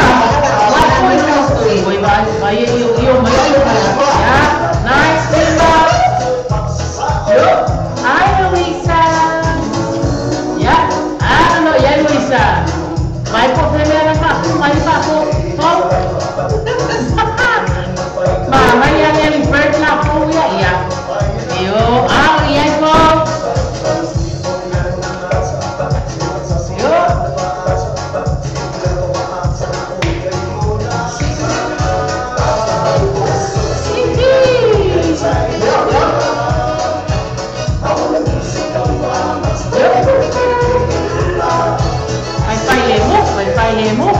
oi, vai, vai, io, io, mai. Ya, nice, lima. Yo, hi, Luisa. Ya, ah, no, ya, Luisa. Vai po, pele, pa, mai, pa, po, po. Ma, mai, ya, ya, ni bird la, po, ya, ya. Yo, ah, ya, po. Yo. Siti. Yo, yo. Yo. Vai fai le mo, vai fai le mo.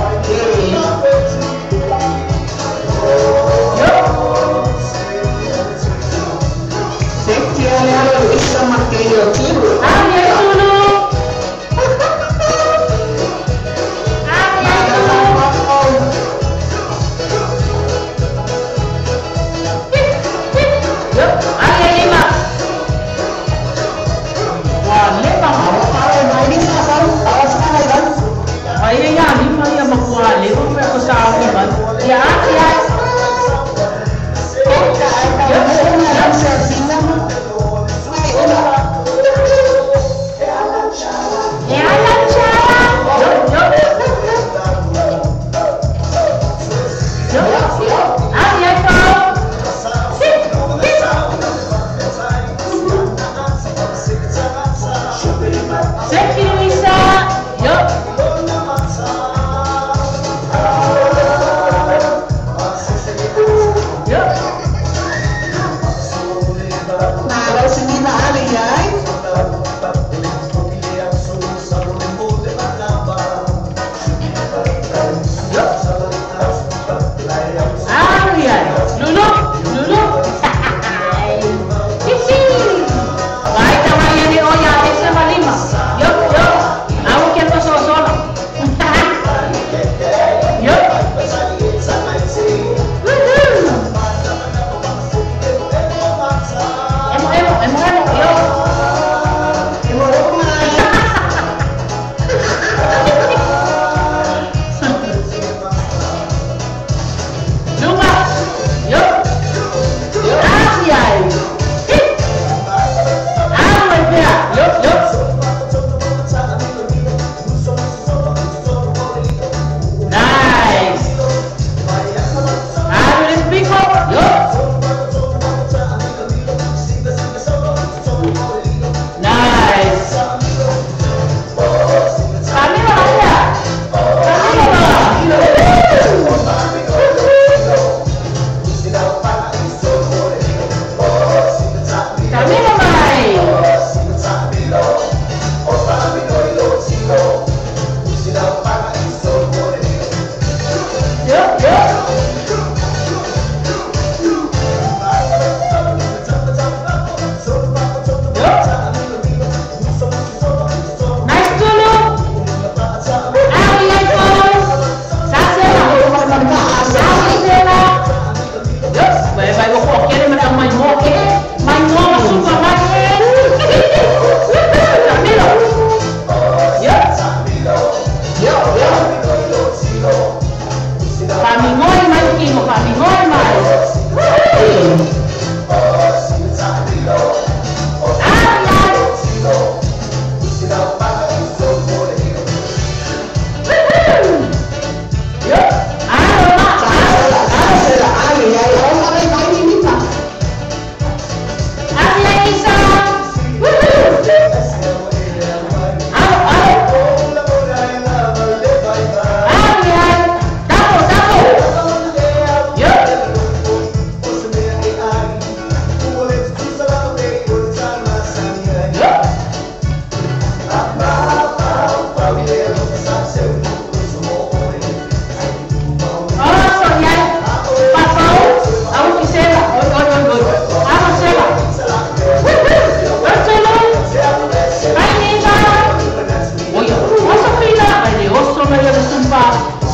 Yo. Se tiene a Luisa Maquillo Tulu. Ah, ya, Tulu. Ah, ya, Tulu. Yo, ah, ya, lima. Wah, lima. Ai ya, lima ya, makua lima.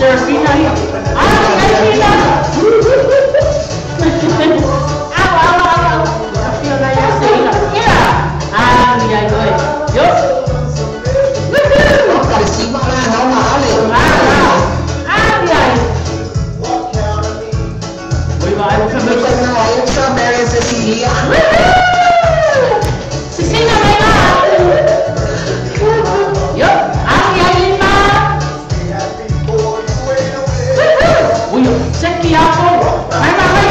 Serafina ia. Ai, Pina. Au, au, au, au. Afio na ia se ila. Ia. Ai, ai, oi. Yo. Woohoo! Ai, ai. Oi, vai, vou fazer. Cecília, vai lá. Yo. Ai, ai, Lima. Woohoo! Ui, seki apo. Vai, vai, vai.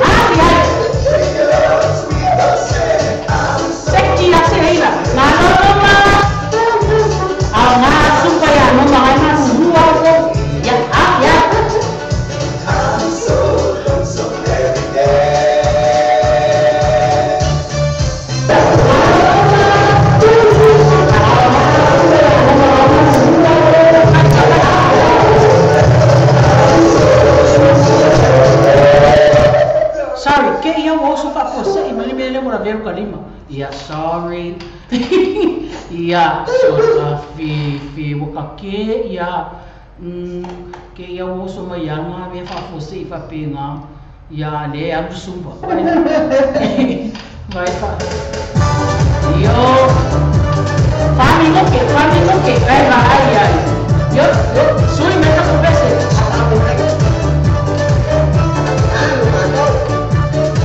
Ai, ai. Seki a se ila. Na no no ma. Au na supa ya no ma na suwa ko. Ya, ah, ya. Sorry, ke ia o so fa fo se i mani mele mo la veru kalima. Ia, sorry. Ia, so fi fi waka ke ia ke ia o so mai anga me fa fo se i fa penga. Ia le alu sumba. Vai fa. Yo. Fami no ke, fami no ke. Vai vai ai ai. Yo, yo, sui me ta pese.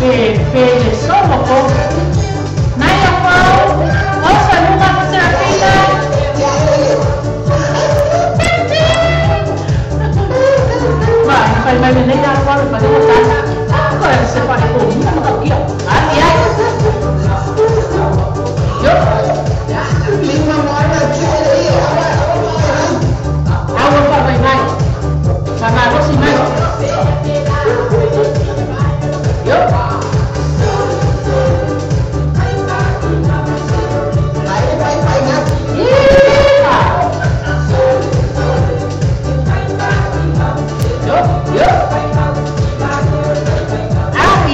Pe pe le somo ko. Nai a pau. Osa nunga Serafina. Vai, fai mai me nei a pau, fai mo ta. Ko e se fa ko ni ma ka kia. Ai ai. Yo. Awa fa mai mai. Fa ma ro si mai. Yo. Yeah. Yo, yo. Ai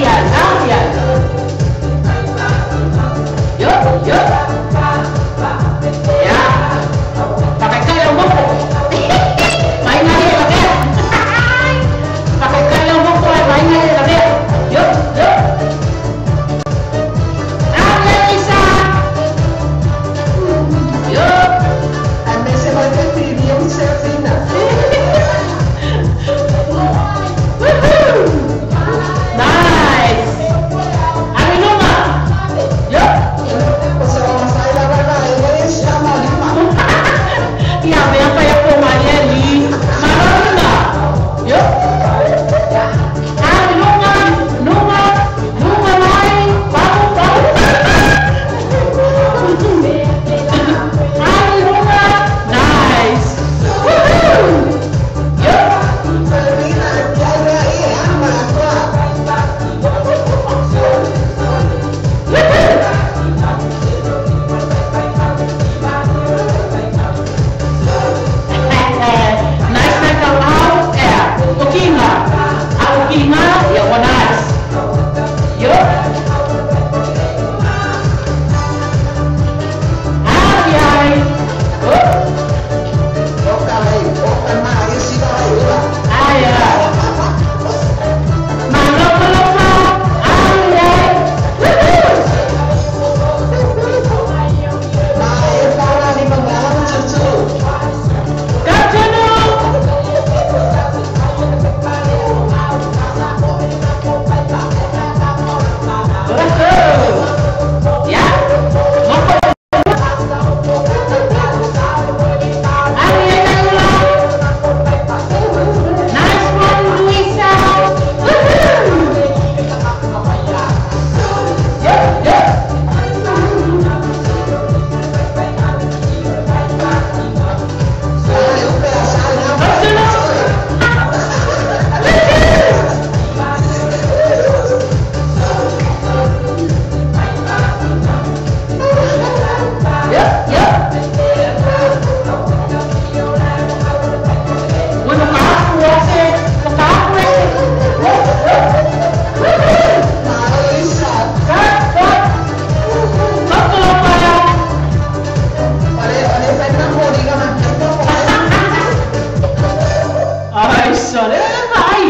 sole vai.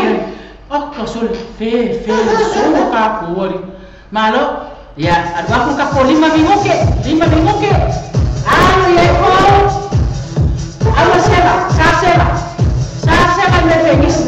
O ka sole fe fe so ka ko ri. Malo ya alu aku ka ko lima mingoke, lima mingoke. Alu ya ko. Alu sela, sa sela. Sa sela me fengis.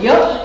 Yo.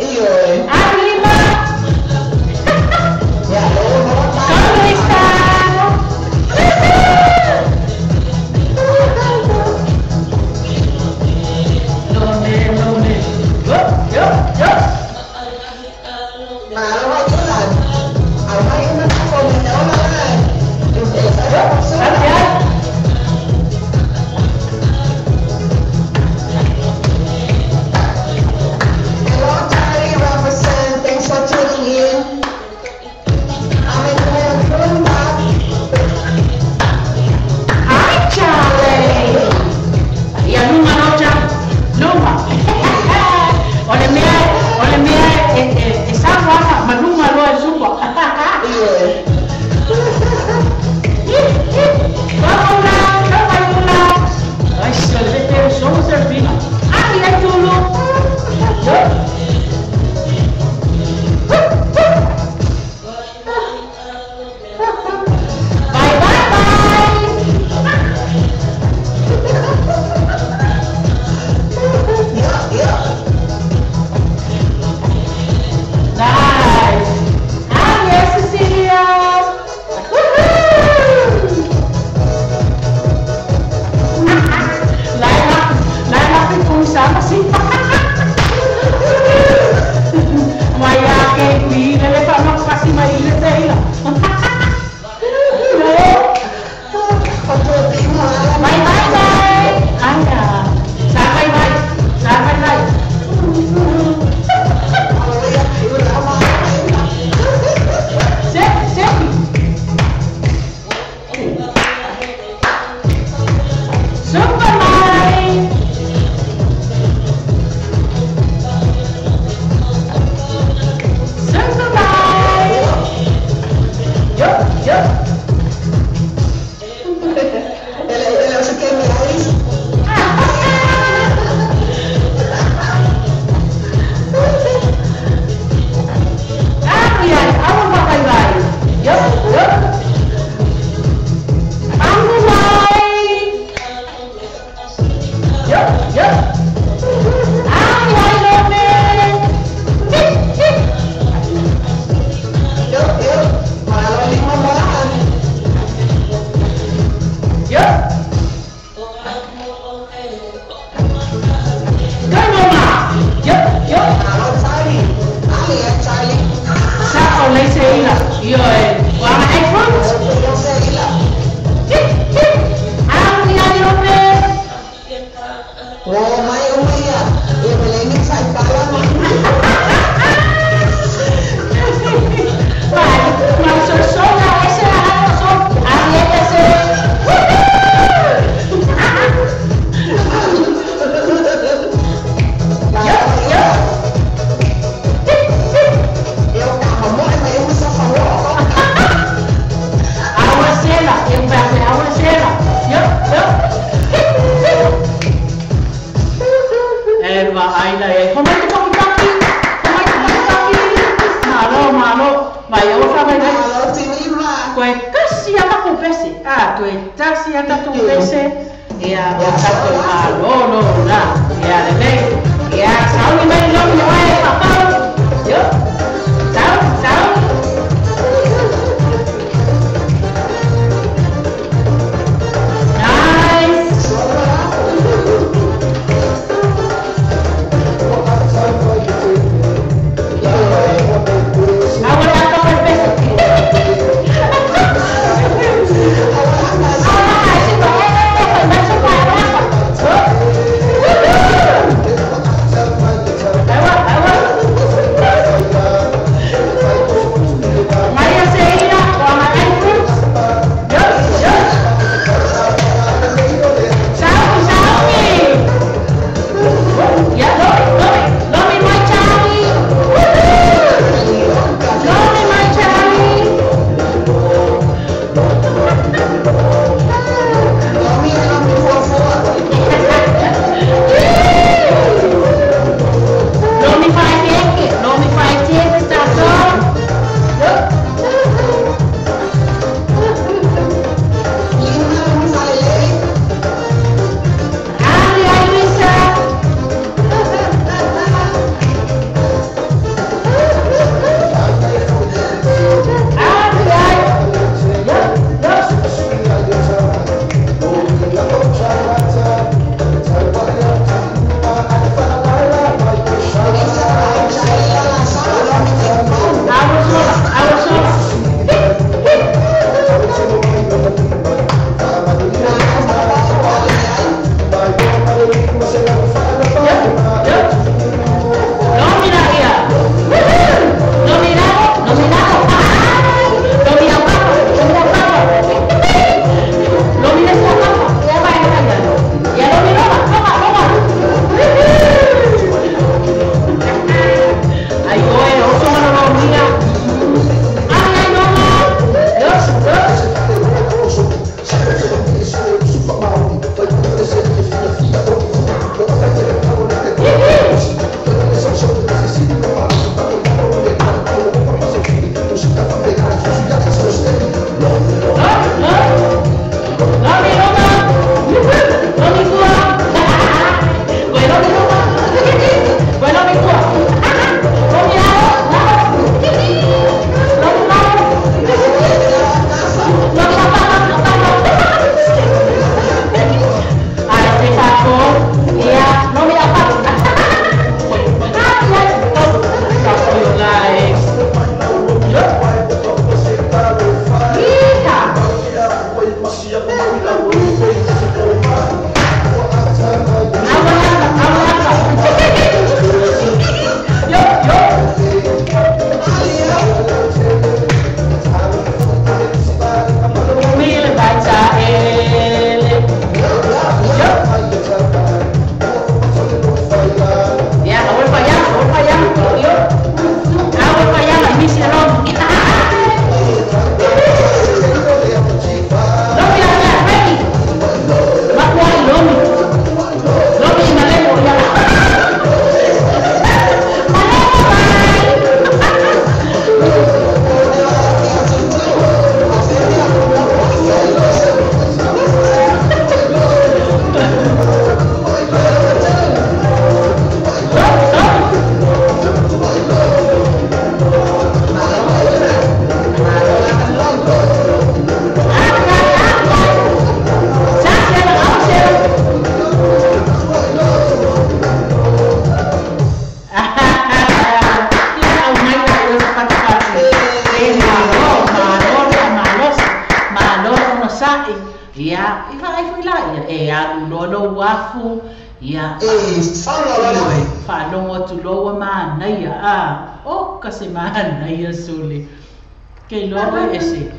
Ke loa ese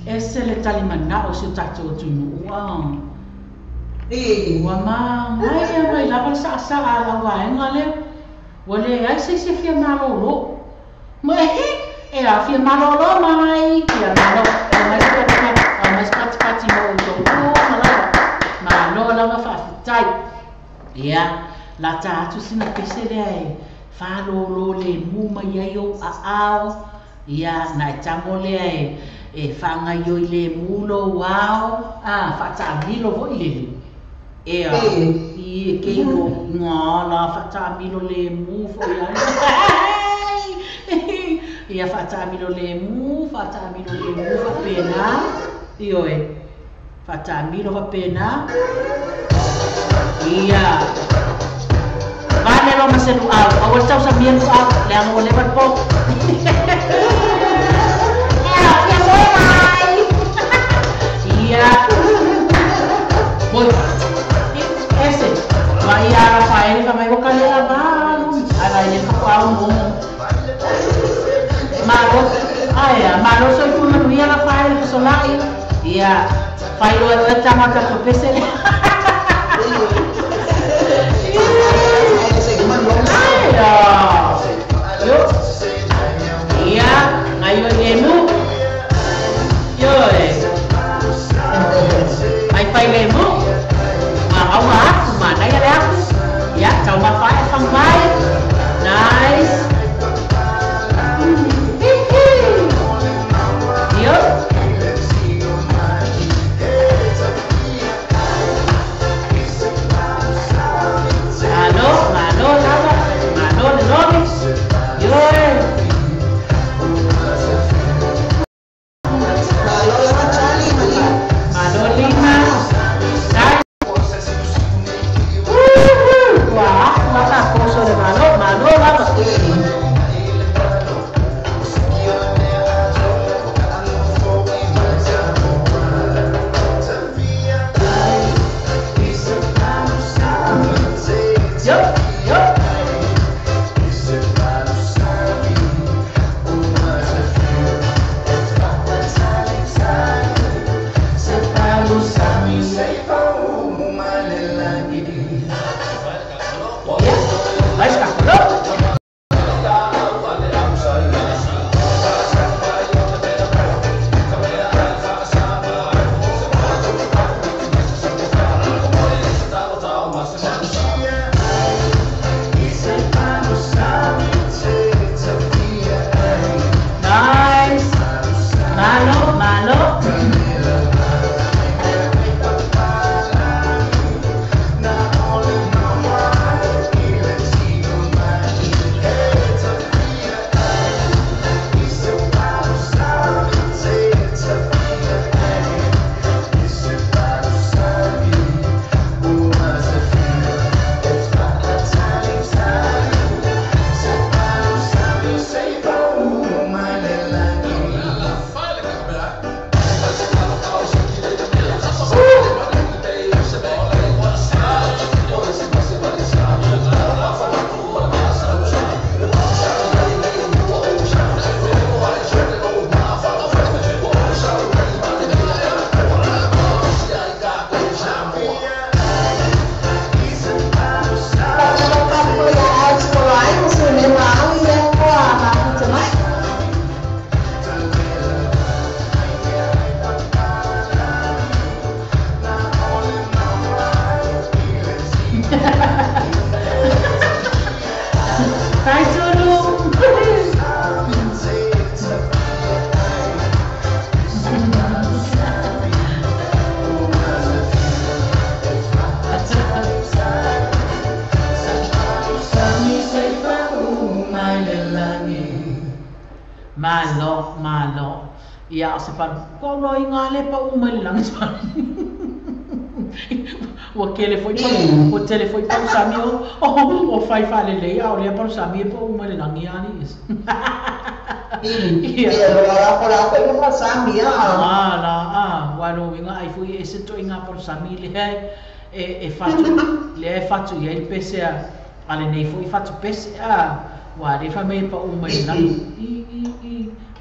ese le talimana o se tatou atunuu ua magaia mai lava le saʻasaʻa a lau vaega lea ua leai se isi e fia malōlō ma e a fia malōlō mai ia malo aumai se patipati aumai se patipati mo outou ma lava malo lava faafetai ia lata atu sina pese lea e fālōlō lemu mai ai ou aao ia na e tango lea e whaangaioi le mulo wao a whaatamilo voi lele e a i e keiro ngā la whaatamilo le mu foi ai ia whaatamilo le mu whapena ioe whaatamilo whapena ia vale lo maselu au au tau sa mielu au le anga o lewa po. Ia Boy ese vai a Rafael vai o kalela valu ala ile ka au mo malo ai malo soy fu manuia Rafael solai ia fai lo e tama ka to pese. Yo ia ayo lemu yo ai fai lemu ma au ma aku ma nai le aku ya tau ma fai fang mai nice yo malo malo lava malo le. Malo, malo. Ia o se palu. Ko lo inga le pa u mai le lagi se palu. Ua kele foi palu, ua tele foi palu sami o fai fale lei a o lea palu sami e pa u mai le lagi ani. Ia la ko la ko ina sami a. Ah la ah wa lo inga ai foi e se to inga palu sami le e fatu le e fatu ia i pese a le nei foi fatu pese a wa le fa me pa u mai le lagi.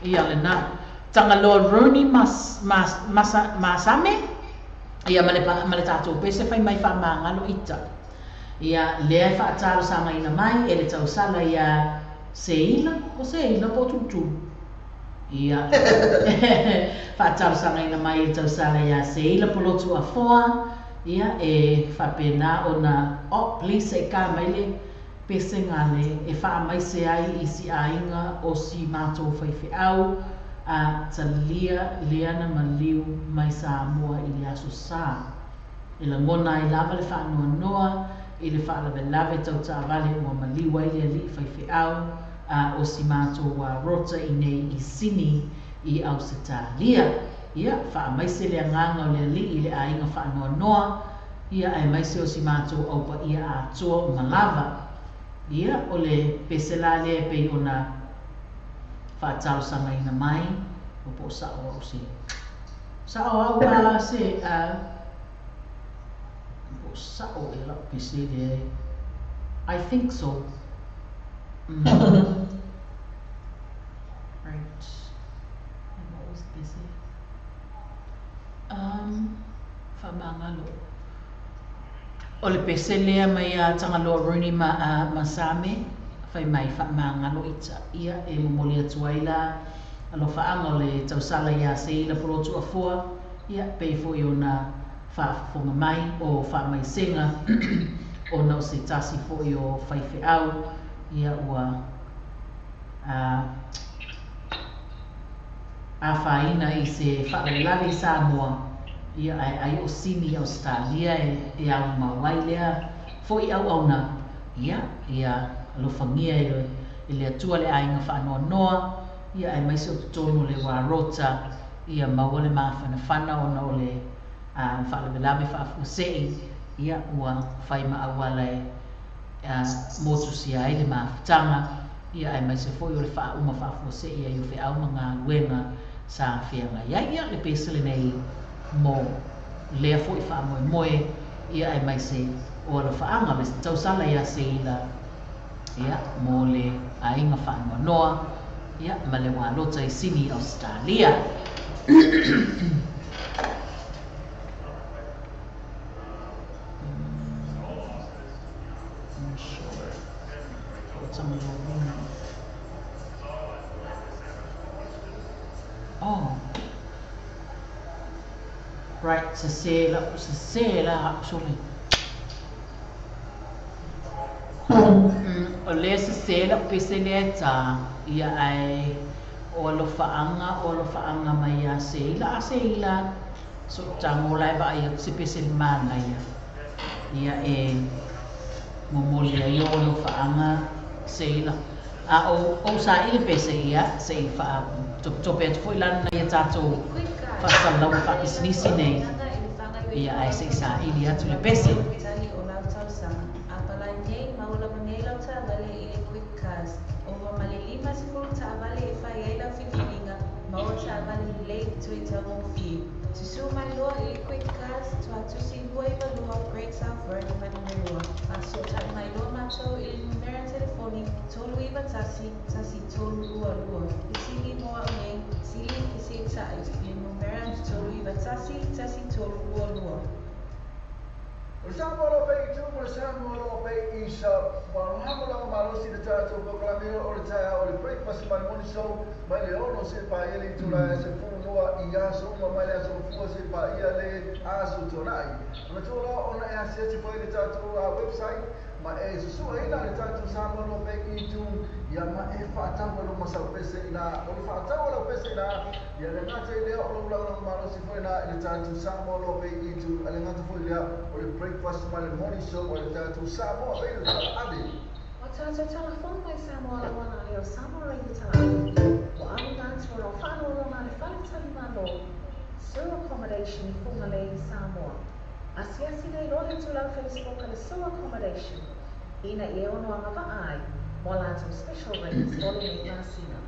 I ia le na Tangaloa Rooney mas mas masa masame ia male pa male tatou pese fai mai fa mangalo ita ia lea e faatalosaga ina mai e le tausala ia seila o seila po tutu ia faatalosaga ina mai e le tausala ia seila polotu afoa ia e faapena ona oh please e ka mai le pese gale e faamaise ai i si aiga o si matou faifeau a talia leana maliu mai Samoa i le aso sa. E lagona ai lava le faanoanoa i le faalavelave tautaavale ua maliu ai le alii faifeau a o si matou rota i nei i Sini i Ausetalia. Ia faamaise le agaga o le alii i le aiga faanoanoa ia aemaise o si matou aupaia atoa ma lava. Ia o le pese la lea e pei ona faatalosaga mai o po sao au se sao au a se a po sao e la pese le I think so. Right. And what was the pese? Faamagalo. O le pese lea mai a Tangaloa Rooney ma Masame fai mai faamagalo ita ia e momoli atu ai la alofaaga o le tausala ia seila polotu afoa ia pei foi ona faafofoga mai o faamaisega ona o se tasi foi o faifeau ia ua afaina i se faalavelave i Samoa ia ae ai o Sini Australia e aumau ai lea foi auauna ia ia alofagia e le Atua le aiga faanoanoa ia aemaise o totonu o le uarota ia maua le mafanafana ona o le faalavelave faafuasei ia ua fai ma auala e motusia ai le mafutaga ia aemaise foi o le faauma faafuasei ai o feau ma galuega sa feagai ai ia le pese lenei mo lea foi faamoemoe ia aemaise o alofaaga le tausala ia seila ia mo le aiga faanoanoa ia ma le ualota i Sini Australia. Oh. Right, se la sorry. O le se la pese le ta ia ai o alofaanga mai ia seila a seila so tango lai va ia se pese mana ia ia e momoli ai o alofaanga seila a o sa ile pese ia se fa tope atu foi lana ia tatou faasalalau faapisinisi nei ia ae se i saili atu le pese. Ma e susua ina le tatou Samoa no pe itu ia ma e faataua lo masau pese ina o le faataua lo pese ina ia le ngata lea o lo lagolago malosi foi ina i le tatou Samoa no pe itu a le ngata foi lea o le breakfast ma le morning show o le tatou Samoa Radio Talaave. O tatou telefone mai Samoa le wana leo Samoa Radio Talaave. Ua auina atu o lau faaaloaloga a le faletalimalo Sur Accommodation i Fugalei i Samoa. Asiasi nei loa le itulau Facebook a le Sur Accommodation ina ia ono agavaa ai mo a latou special rates o lenei masina.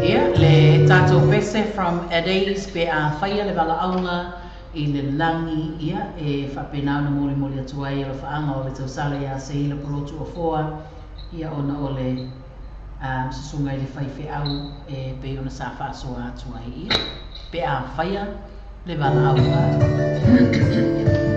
Ia, le tatou pese from Eddie's pe a faia le valaauga i le lagi, ia, e faapena ona molimoli atu ai alofaaga o le tausala ia Seila Polotu Afoa, ia ona o le susuga i le faifeau e pei ona sa faasoa atu ai, ia, pe a faia le valaauga. E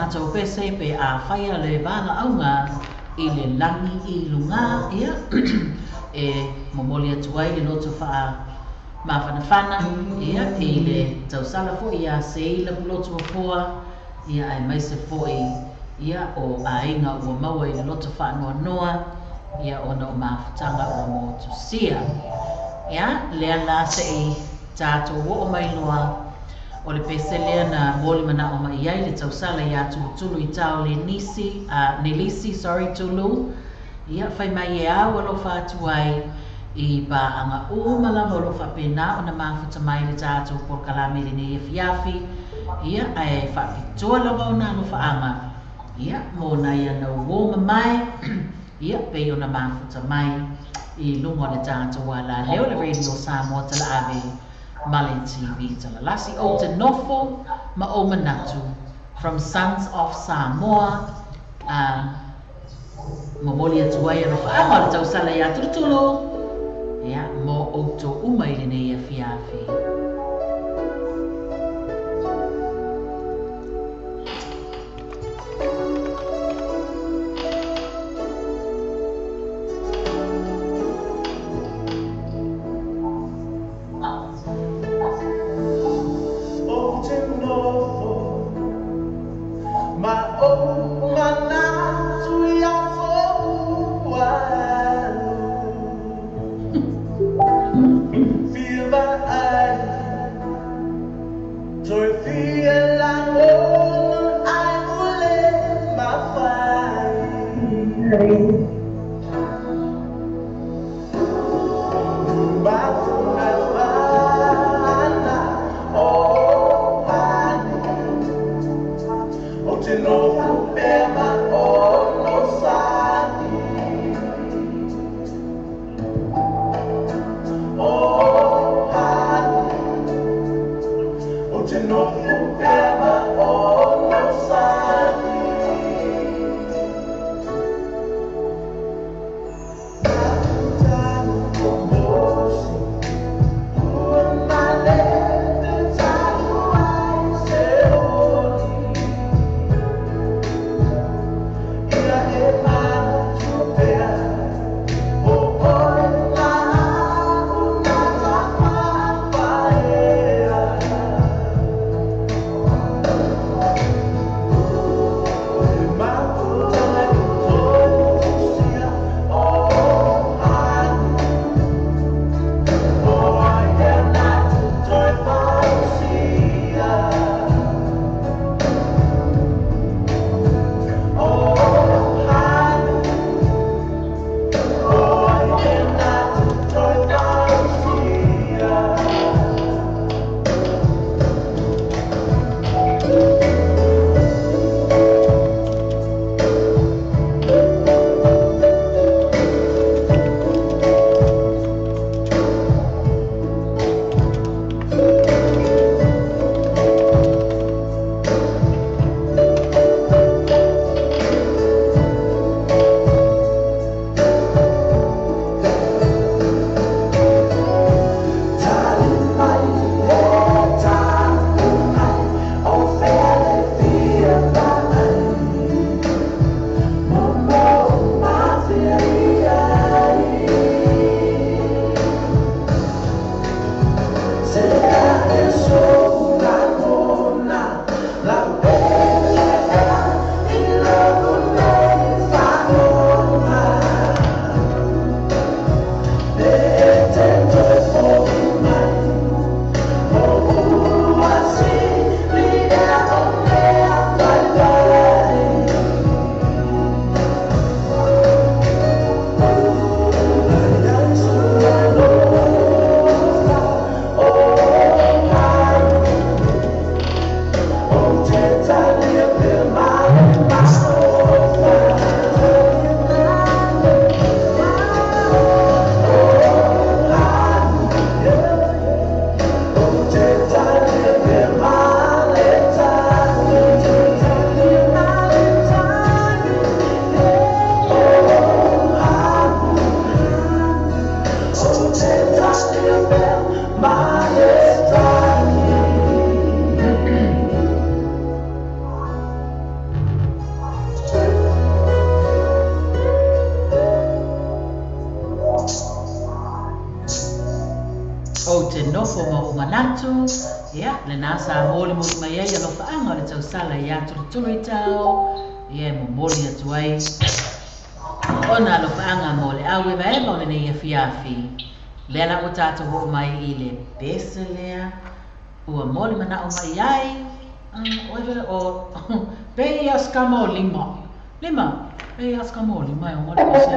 tatou pese pe a whaia le vala aunga i le langi i lunga, ia, e momoli atu ai le loto wha mawhanawhana, ia, i le tausala fo ia seila pulotu wapoa, ia, ai maise foi, ia, o ainga ua maua i le loto wha noa, ia, ona o mafutanga ua motusia. Ia, lea la se i tātou o mai loa, o le pese lea na moli mana o mai ai le tausala ia tulu i tau le nisi, nelisi, sorry, tulu. Ia, whai mai e au alofa atu ai i pāanga uma lava o lo whapena o na mafuta mai le tātou polokalame le nei afiafi. Ia, ae whapitoa lava o nā alofa anga. Ia, mō nā ia na uoma mai. Ia, pei o na mafuta mai i lunga o le tātou ala leo le Radio Samoa tala ave Male TV tala lasi o te nofo ma o manatu from Sons of Samoa. Momoli atu ai alofa anga o le tausala ia tulutulu. Ia, mō outou uma i lenei afiafi. nofo ma o manatu, ia, lena sa moli moli mai ai alofaaga o le tausala iā Tulutulu i tao, ia e momoli atu ai ona alofaaga mo le auevaeva o lenei afiafi. Lea la ua tatou oo mai i le pese lea, ua moli manao mai ai, o pe ia skama o lima. Lima, pe ia skama o lima e o le pese.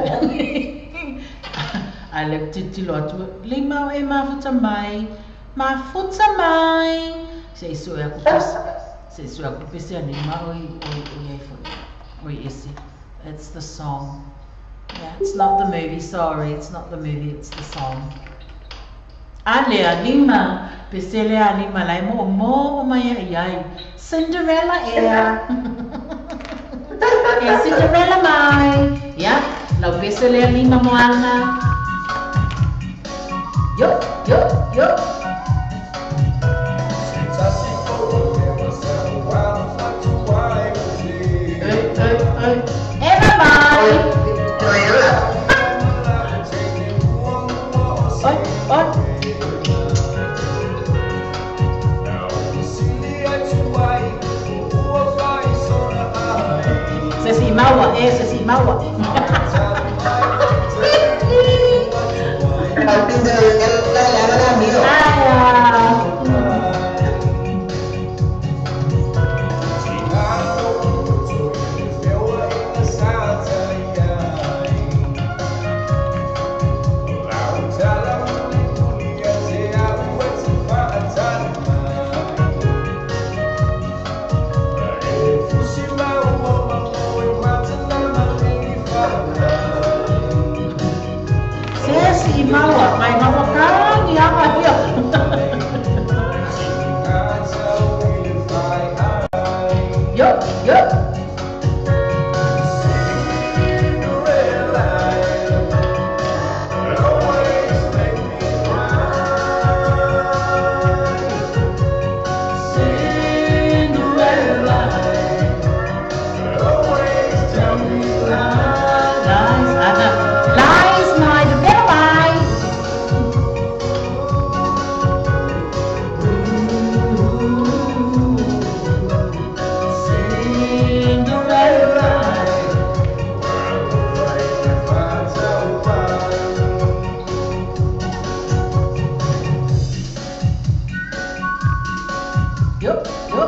Ai le titilo atu, lima o e mafuta mai, mafuta mai. Se iso e aku pese, se iso e aku pese a lima oi oi oi ai foi. Oi ese. It's the song. Yeah, it's not the movie, sorry, it's not the movie, it's the song. Ale lima, pesele a lima lai mo mo mai ai ai. Cinderella ea. E Cinderella mai. Ya, lau pesele a lima moanga. Yo, yo, yo. Ei, ei, ei. Eva mai. Oi, oi. Se si maua, se si maua. Maua, mai maua kang ia mai. Yo, yo. Cinderella, always tell me lies, lies, my the better lies. Cinderella. Yo, yo.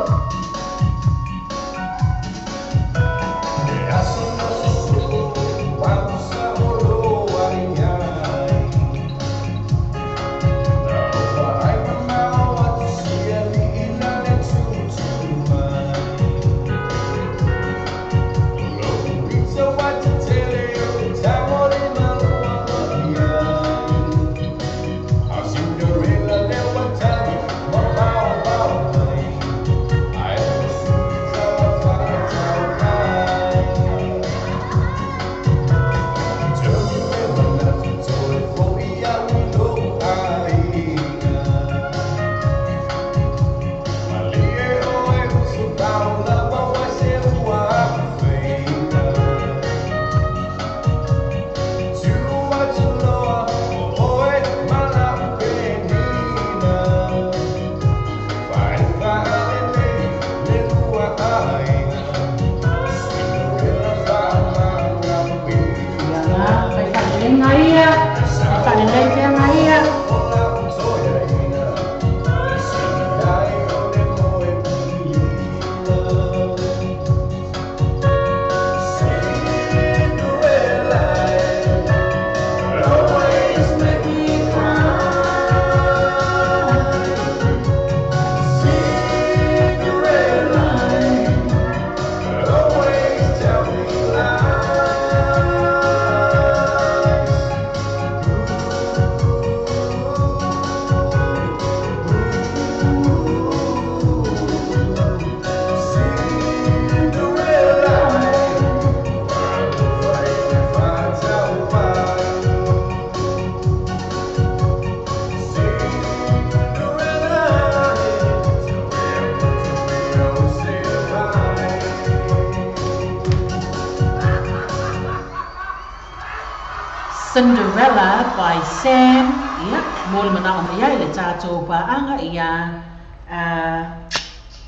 Cinderella by Sam, yeah, Mo le manao mai ai le tatou paaga ia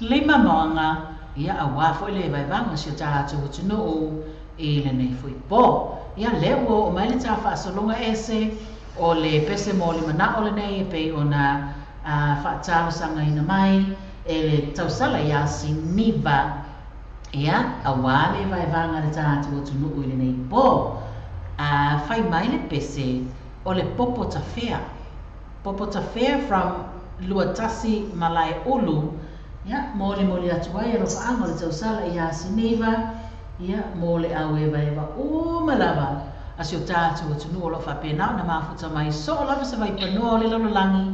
lima moaga ia auā foi le vaevaega o si o tatou atunuu i lenei foi pō. Ia lea ua oo mai le ta faasologa ese o le pese mo le manao lenei e pei ona faatalosagaina mai e le tausala iā Siniva ia auā le vaevaega le tatou atunuu i lenei pō. Fai mai le pese o le popo tafea. Popo tafea from Luatasi Malaeulu ia molimoli atu ai alofaaga o le tausala iā Siniva ia mo le auevaeva uma lava a si o tatou atunuu o loo faapena ona mafuta mai soo lava se vaipanoa o le lalolagi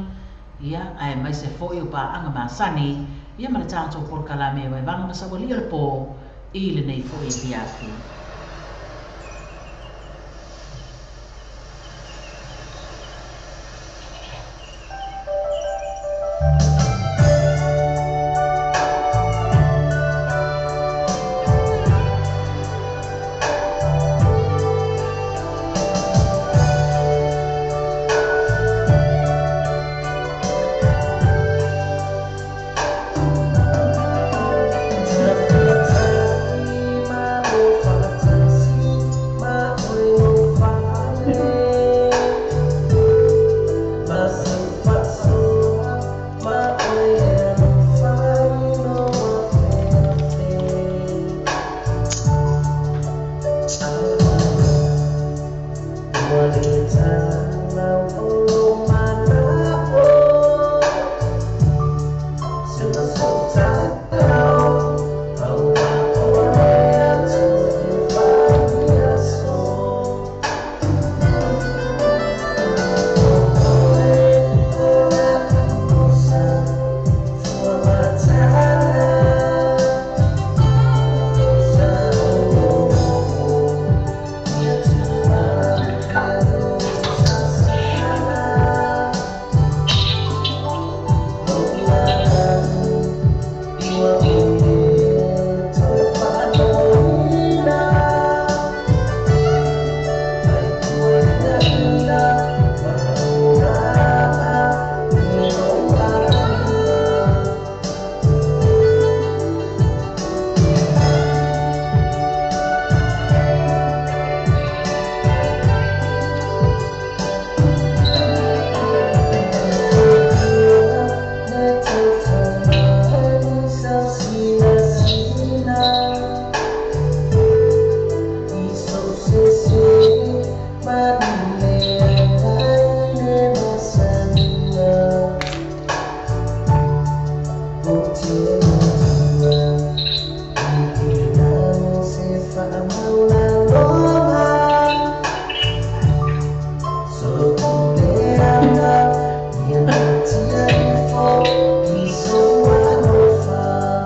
ia aemaise foi o paaga masani ia ma le tatou polokalame vaevaga ma saualia le pō i lenei foi afiafi.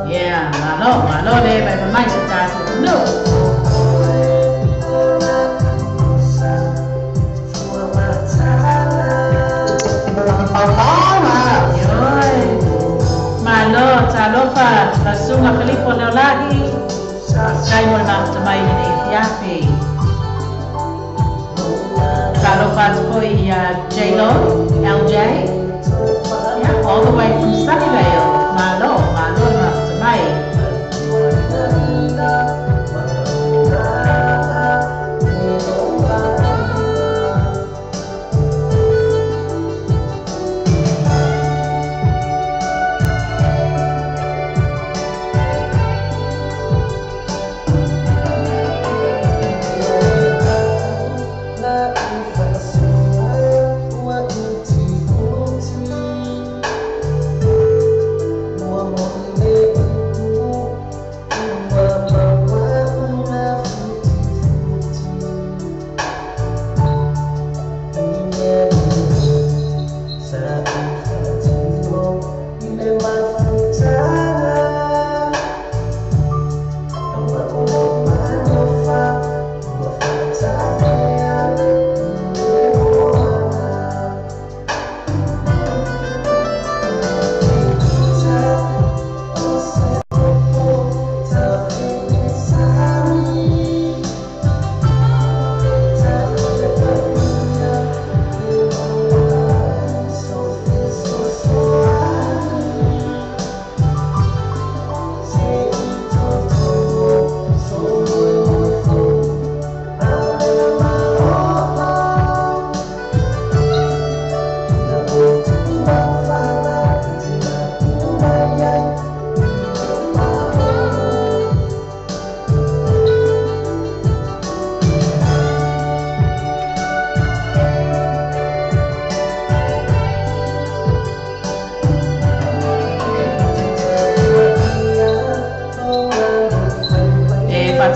Yeah, malo, malo le vai mai se tatou atunuu. Ioe. Malo, talofa, Lasuga Filipo Leolagi. Faafetai mo le mafuta mai i lenei afiafi. Talofa atu foi ia J-Lo, LJ. Yeah, all the way from Sunnyvale. Malo, malo le mafuta mai.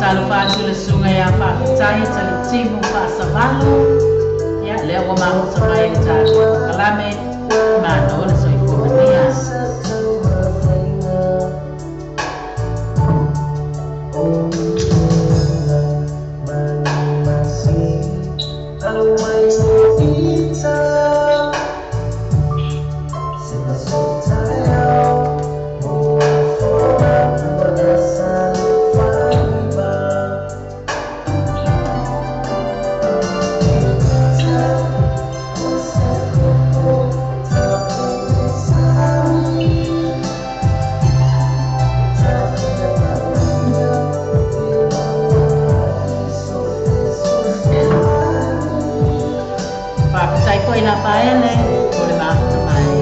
Faalofa atu le susuga ia Faafetai Talitimu Faasavalu. Ia, lea ua mafuta mai le tatou polokalame, malo le soifua manuia. Faafetai foi Lafaele o le mafuta mai.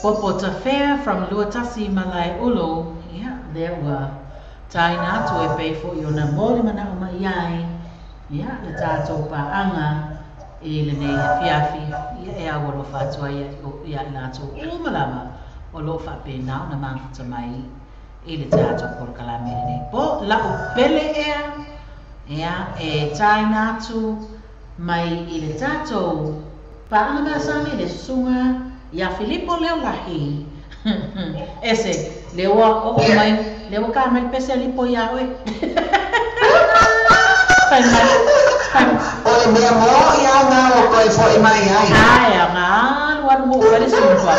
Popo Tafea from Luatasi Malae Ulu. Ia, lea ua taina atu e pei foi ona mo le manao mai ai. Ia, le tatou paaga i lenei afiafi. Ia, e au alofa atu ai ia i latou uma lava o loo faapena ona mafuta mai i le tatou polokalame lenei. Po lau pele ea, ia, e taina atu mai i le tatou paaga masani le susuga ia Filipo Leolahi. Ese, le ua oo mai, le ua ka mai pese lipo ia oe. Fai mai, fai O le mea mo ia ngā o koe foi mai ai. Ai, a ngā alu alu mo fai le sumpa.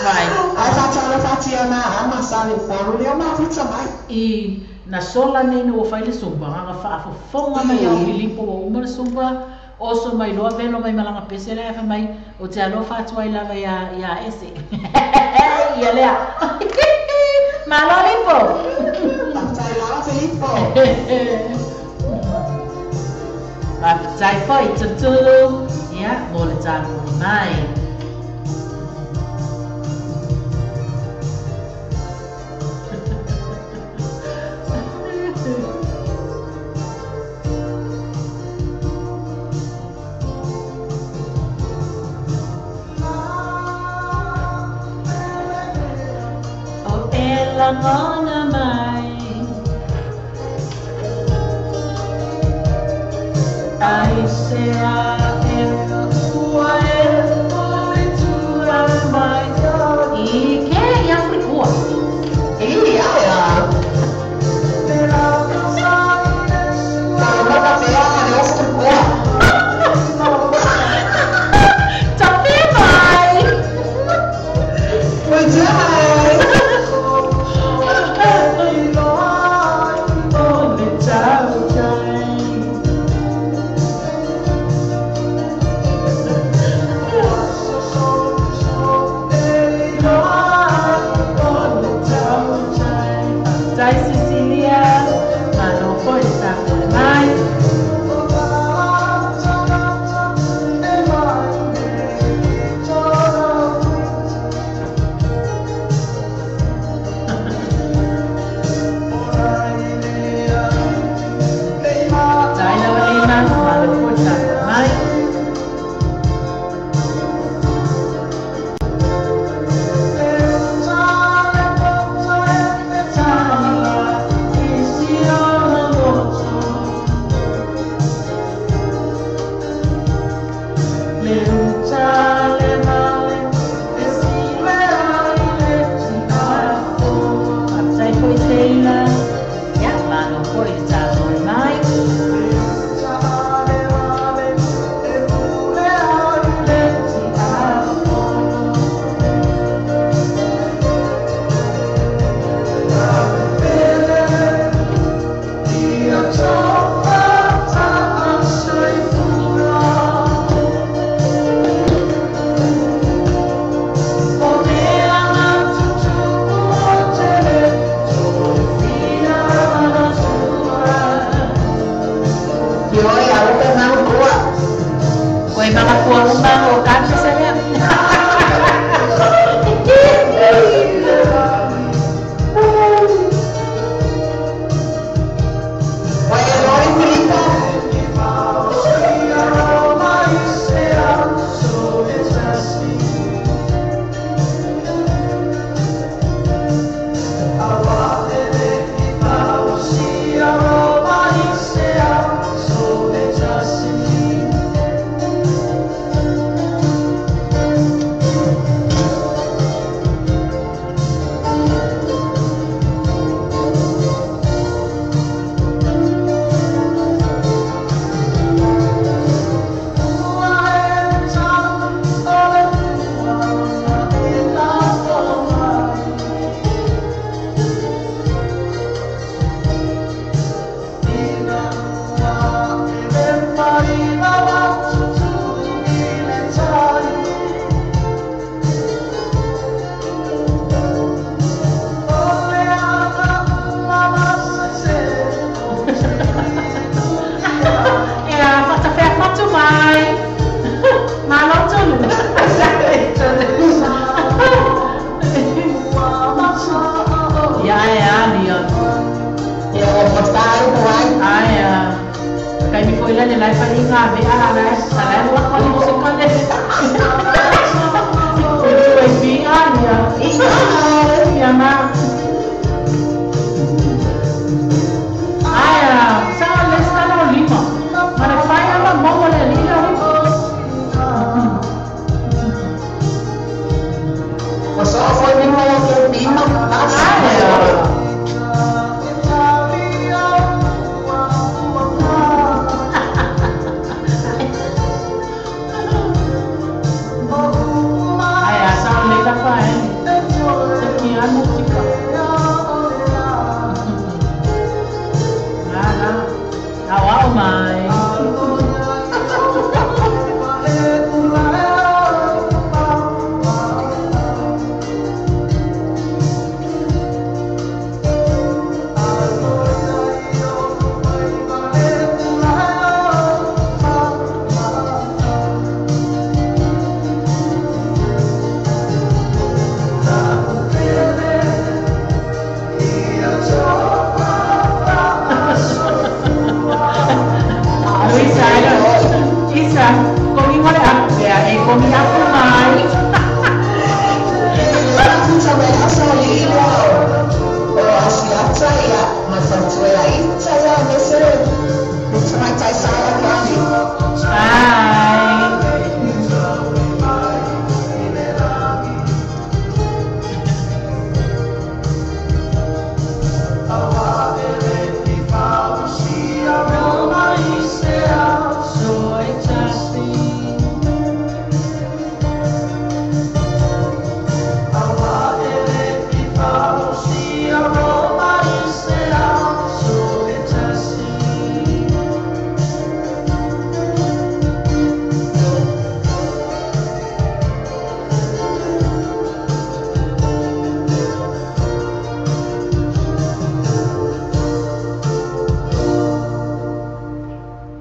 Vai. Ai whātalo whātia nā ama sa le wharu leo mafuta mai. I na sola nei na ua fai le sumpa, ngā whaafofonga mai au Filipo ua uma le sumpa, oso mai loa velo mai malanga pese lea fa mai, o te alofa atu ai lava ia ese. Ia lea. Malo Lipo. Faafetai lava Filipo. Faafetai foi Tutulu. Ia, mo le tapu mai. O e lagona mai ai se a e ua e o tura mai i ke i Afrikua. I ai a. Ka pea le Afrikua. Tafe mai. Oi tai. O le tau tai. e fai ngā mea la la la la la kwa ni se kale. E pinga ia. Ia ma. Ai, sa le sa lo lima. Ma le fai ama mo le lila. O so foi mi mo ke pima. Ai. Ai, sa le la fai. Se ki anu tika. La la. Au au mai. Luisa, Isa, komi mo le aku pea, e komi aku mai. Sa me asa lilo. O asiata ia ma fatuela ita ia me se. Me tamaitai sa la kani. Ai.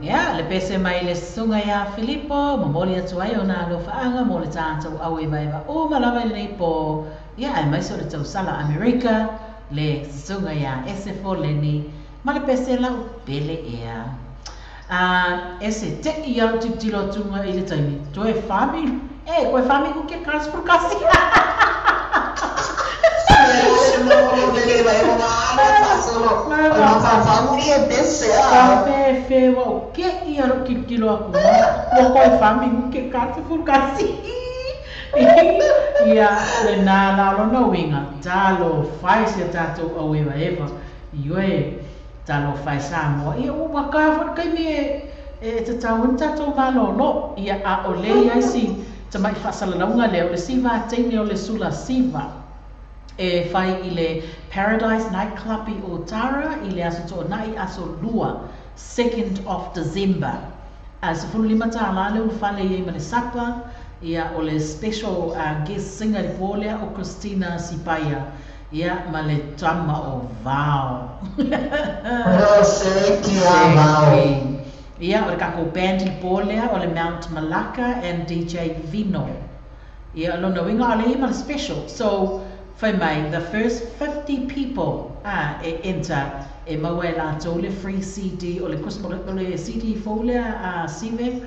Ia, le pese mai le susuga ia Filipo, momoli atu ai ona alofaʻaga mo le tatou au evaeva uma lava i lenei po. Ia, aemaise o le tausala Amerika, le susuga ia Esefo Leni, ma le pese lau pele ea. Ese te i au tilotilo atuga i le taimi, toe whami, e, koe whami ku ke kasi. Fe fe wa o ke i aro kilokilo aku ua koe whami ku ke kasi kasi. Ia, le nā la o lona uiga, talo fai se tatou au evaeva. Ioe, talo fai Samoa. Ia, ua ka fo kaimi e tatau ai tatou malolo. Ia, a o le ai si tamai faasalalauga lea o le siva teine o le sula siva. E fai i le Paradise Nightclub i Otara i le aso to'ona'i aso lua, 2nd of December. A $15 le ulufale i ai ma le sapa. Ia, o le special guest singer i po lea o Christina Sipaia. Ia, ma le tama o Vao. O se ki a vao. Ia, o le kako band i po lea o le Mount Malacca and DJ Vino. Ia, lona uiga o le ima le special. So, fai mai, the first 50 people e enter e maua e latou le free CD o le Christmas, o le CD fou lea a Sive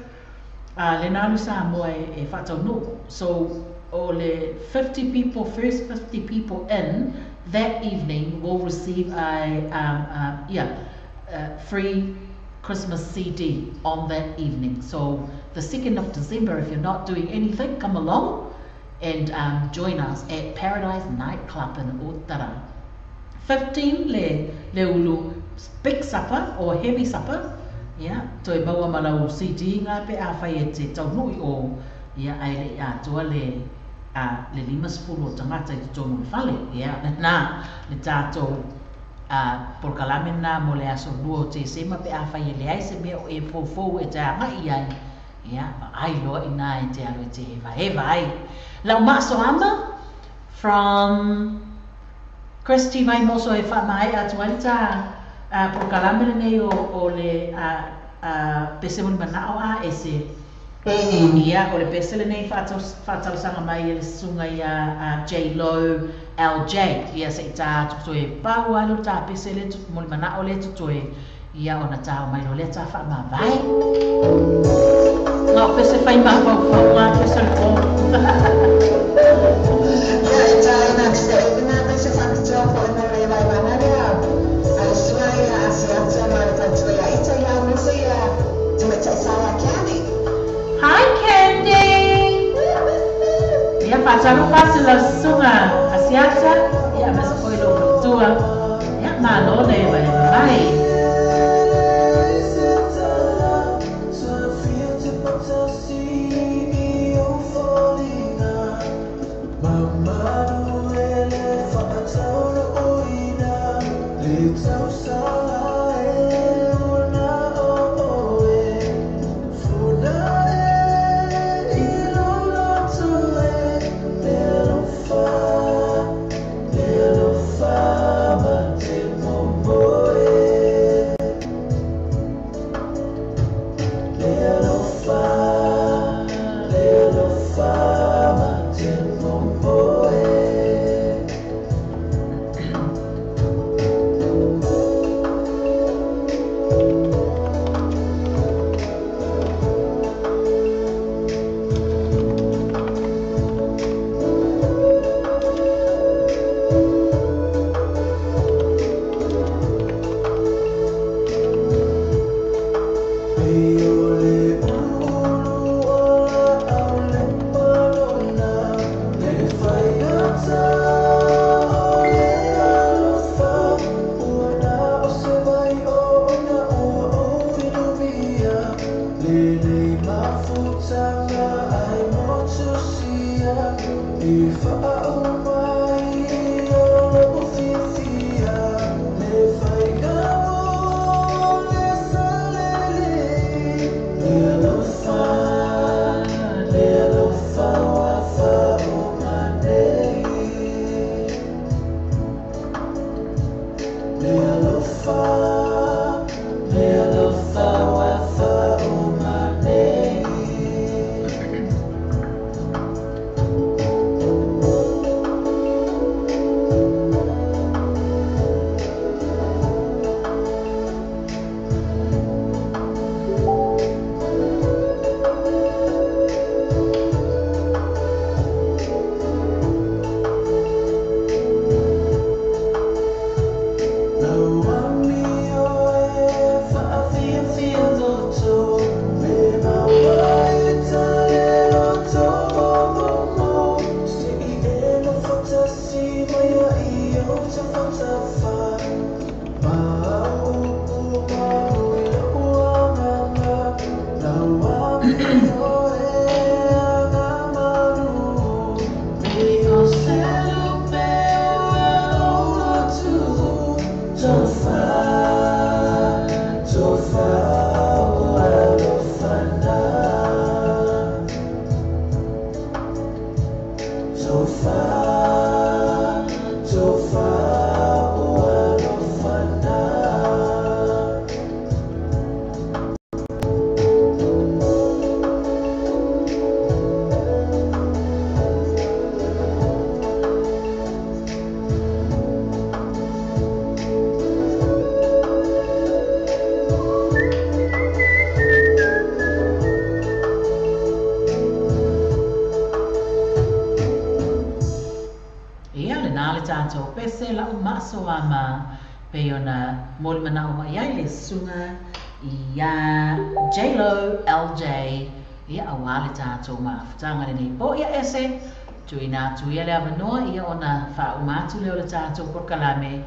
le nalu Samoa e whātau. So, o le 50 people, first 50 people in that evening will receive a free Christmas CD on that evening. So, the 2nd of December, if you're not doing anything, come along and join us at Paradise Nightclub in Otara. 15 le ulu big supper or heavy supper. Ia, toe maua ma lau CD ngā pe a whai e te taunui o ia ai le atoa le le 50 o tangata i totonu le fale. Ia, nā, le tātou polokalame nā mo le aso lua o te sema pe a whai e le ai se mea o e fofou e te angai ai. Ia, ai loa i nā e te alo e te heva heva ai. Lau maaso ama from Christy Vaimoso e wha mai atu ai tā polokalame lenei o le pese moni manao a ese. Ia, o le pese lenei whaatausaga mai e le susuga ia J-Lo LJ. Ia se i tā tutoe pau ai lo tā pese le moni manao le tutoe. Ia ona tao mai lo lea ta faamavae. Ngā o pese whai mafaufauga pese le pō. Ia e tāina ina pese whakatoa po ina le vai mana lea. A le suga ia a se atua ma le fatua ia ita ia musa ia te me taisala Candy. Hi Candy! Ia whātalo whātu lau suga a se atua ia masa foi lo fatua. Ia malo le vai mai. Tuina atu ia le avanoa ia ona faauma atu lea o le tatou polokalame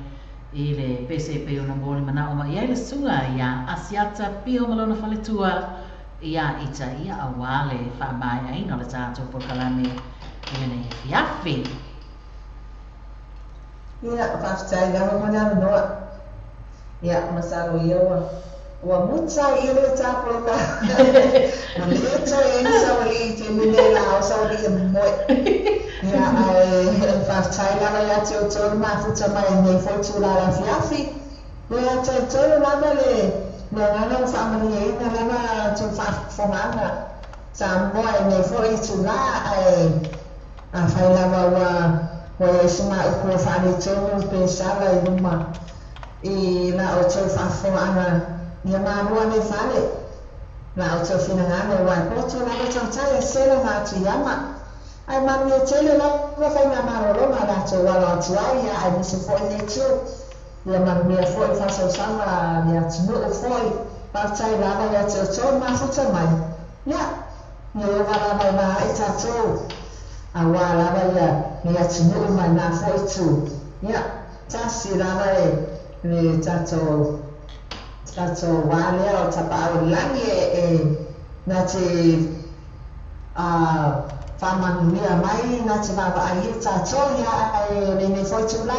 i le pese pei ona mo le manao mai ai le suga ia Asiata Pio ma lona faletua ia ita ia auā le faamaeaina o le tatou polokalame i lenei afiafi. Ia, faafetai lava mo le avanoa. Ia, masalo ia ua muta ia le tapoloka. Ua le toe ai savalī te mine la o savalī e moe. Ia, ai faafetai lava ia te outou le mafuta mai nei foi tūlā le afiafi. Ia, talitonu lava le agaga ua faamaliaina lava tou faafofogaaga. Samoa e nei foi tūlā ae afai lava ua iai se maupu ua faaletonu pe sala i luma i la outou faafofogaaga. Ia malu ane fale. La o te finagalo wa poto lava tautai e sela na atu iama. Ai manuia tele lava whainga marolonga la tō wala atu ai ia ai misi foi nei tū. Ia manuia foi whasausanga ia tunuu foi. Whafetai lava ia te o tō mafuta mai. Ia, ia oga lava i maha i tātou. A wā lava ia ni atunuu mai nā foi tū. Ia, tasi lava e le tātou tātou wā lea o tapa'au langi e e na te a whamanuia mai na te vaavaai e tātou ia e lenei foi tū la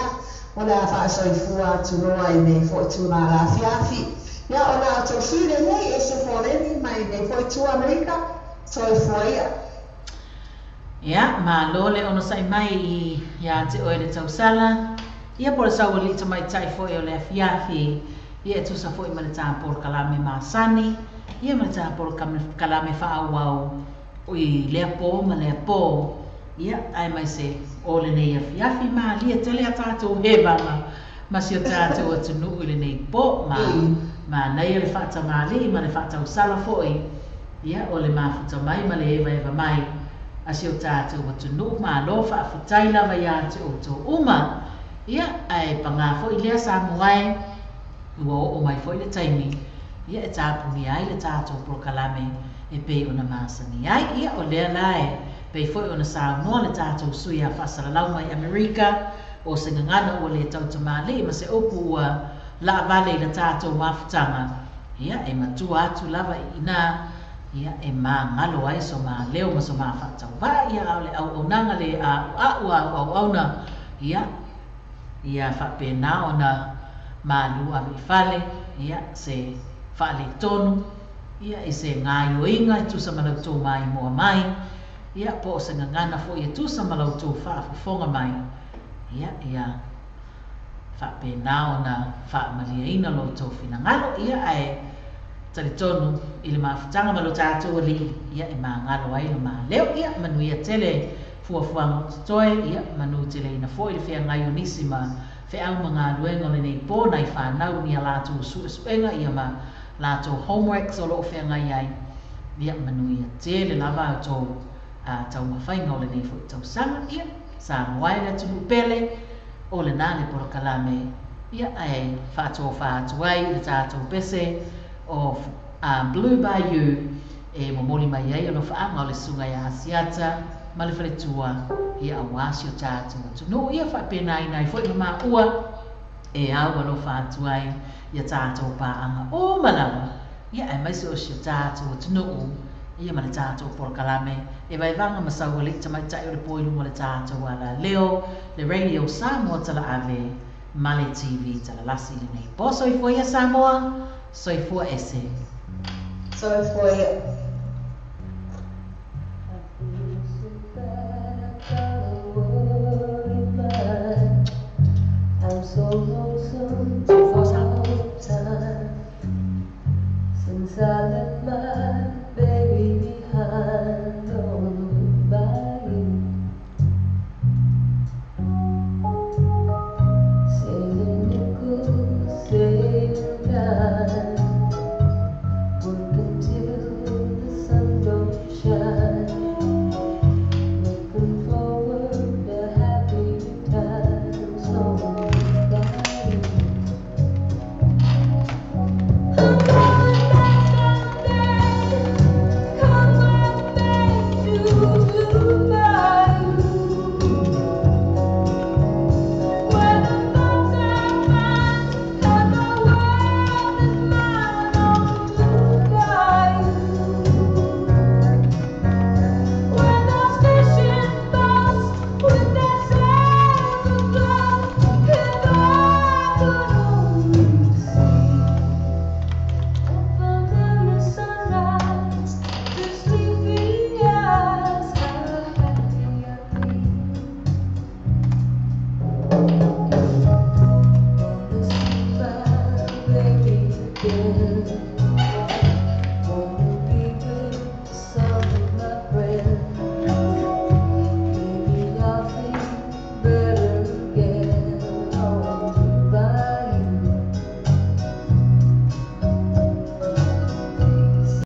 o le a faasoifua atu loa i nei foi tū la la afiafi. Ia o la outou sui lenei e se foleni mai nei foi tū Amerika soifua ia. Ia, malo le onosai mai i iā te oe le tausala, ia po o le saualii tamaitai foi o le afiafi, ia e tusa foi ma le tā polokalame masani, ia ma le tā polokalame faaauau i lea pō ma lea pō, ia, aemaise o lenei afiafi malie tele a tatou hevaga ma si o tatou atunuu i lenei pō, ma manaia le faatamalii ma le faatausala foi, ia, o le mafuta mai ma le evaeva mai a si o tatou atunuu. Malo faafetai lava iā te outou uma. Ia, ae pagā foi lea Samoa e, ua oo mai foi le taimi, ia, e tapunia ai le tatou polokalame e pei ona masani ai. Ia, o lea la e pei foi ona saunoa le tatou sui a faasalalau mai Amerika, o se gagana ua lē tautamalii ma se upu ua laavale i la tatou mafutaga, ia, e matua atu lava i inā, ia, e magalo ai so maleo ma so mafaatauvaa, ia, a o le auaunaga lē a'ua'u a au auauna, ia, ia faapena ona malu ave i fale, ia, se faaletonu, ia, i se gaioiga e tusa ma la outou maimoa mai, ia, po o se gagana foi e tusa ma la outou faafofoga mai, ia, ia faapena ona faamalieina lo outou finagalo, ia, ae talitonu i le mafutaga ma lo tatou Alii, ia, e magalo ai lo maleo. Ia manuia tele fuafuaga o totoe, ia, manu teleina foi le feagai o nisi ma feau ma galuega o lenei pō nai fanau ni a latou suesuega, ia, ma latou homeworks o loo feagai ai. Ia manuia tele lava outou taumafaiga o lenei foi tausaga. Ia Samoa e le atunuu pele, o lenā le polokalame, ia, ae faatofā atu ai i le tatou pese o Blue Bayou e momoli mai ai alofaaga o le susuga iā Asiata ma le faletua, ia, auā si o tatou atunuu, ia faapenaina ai foi ma maua e au alofa atu ai ia tatou paaga uma lava, ia, aemaise o si o tatou atunuu, ia, ma le tatou polokalame e vaevaga ma saualii tamaitai o le pō i luga o le tatou alaleo, le Radio Samoa Talaave ma le TV Talalasi i lenei pō. Soifua ia Samoa, soifua ese. Soifua ia.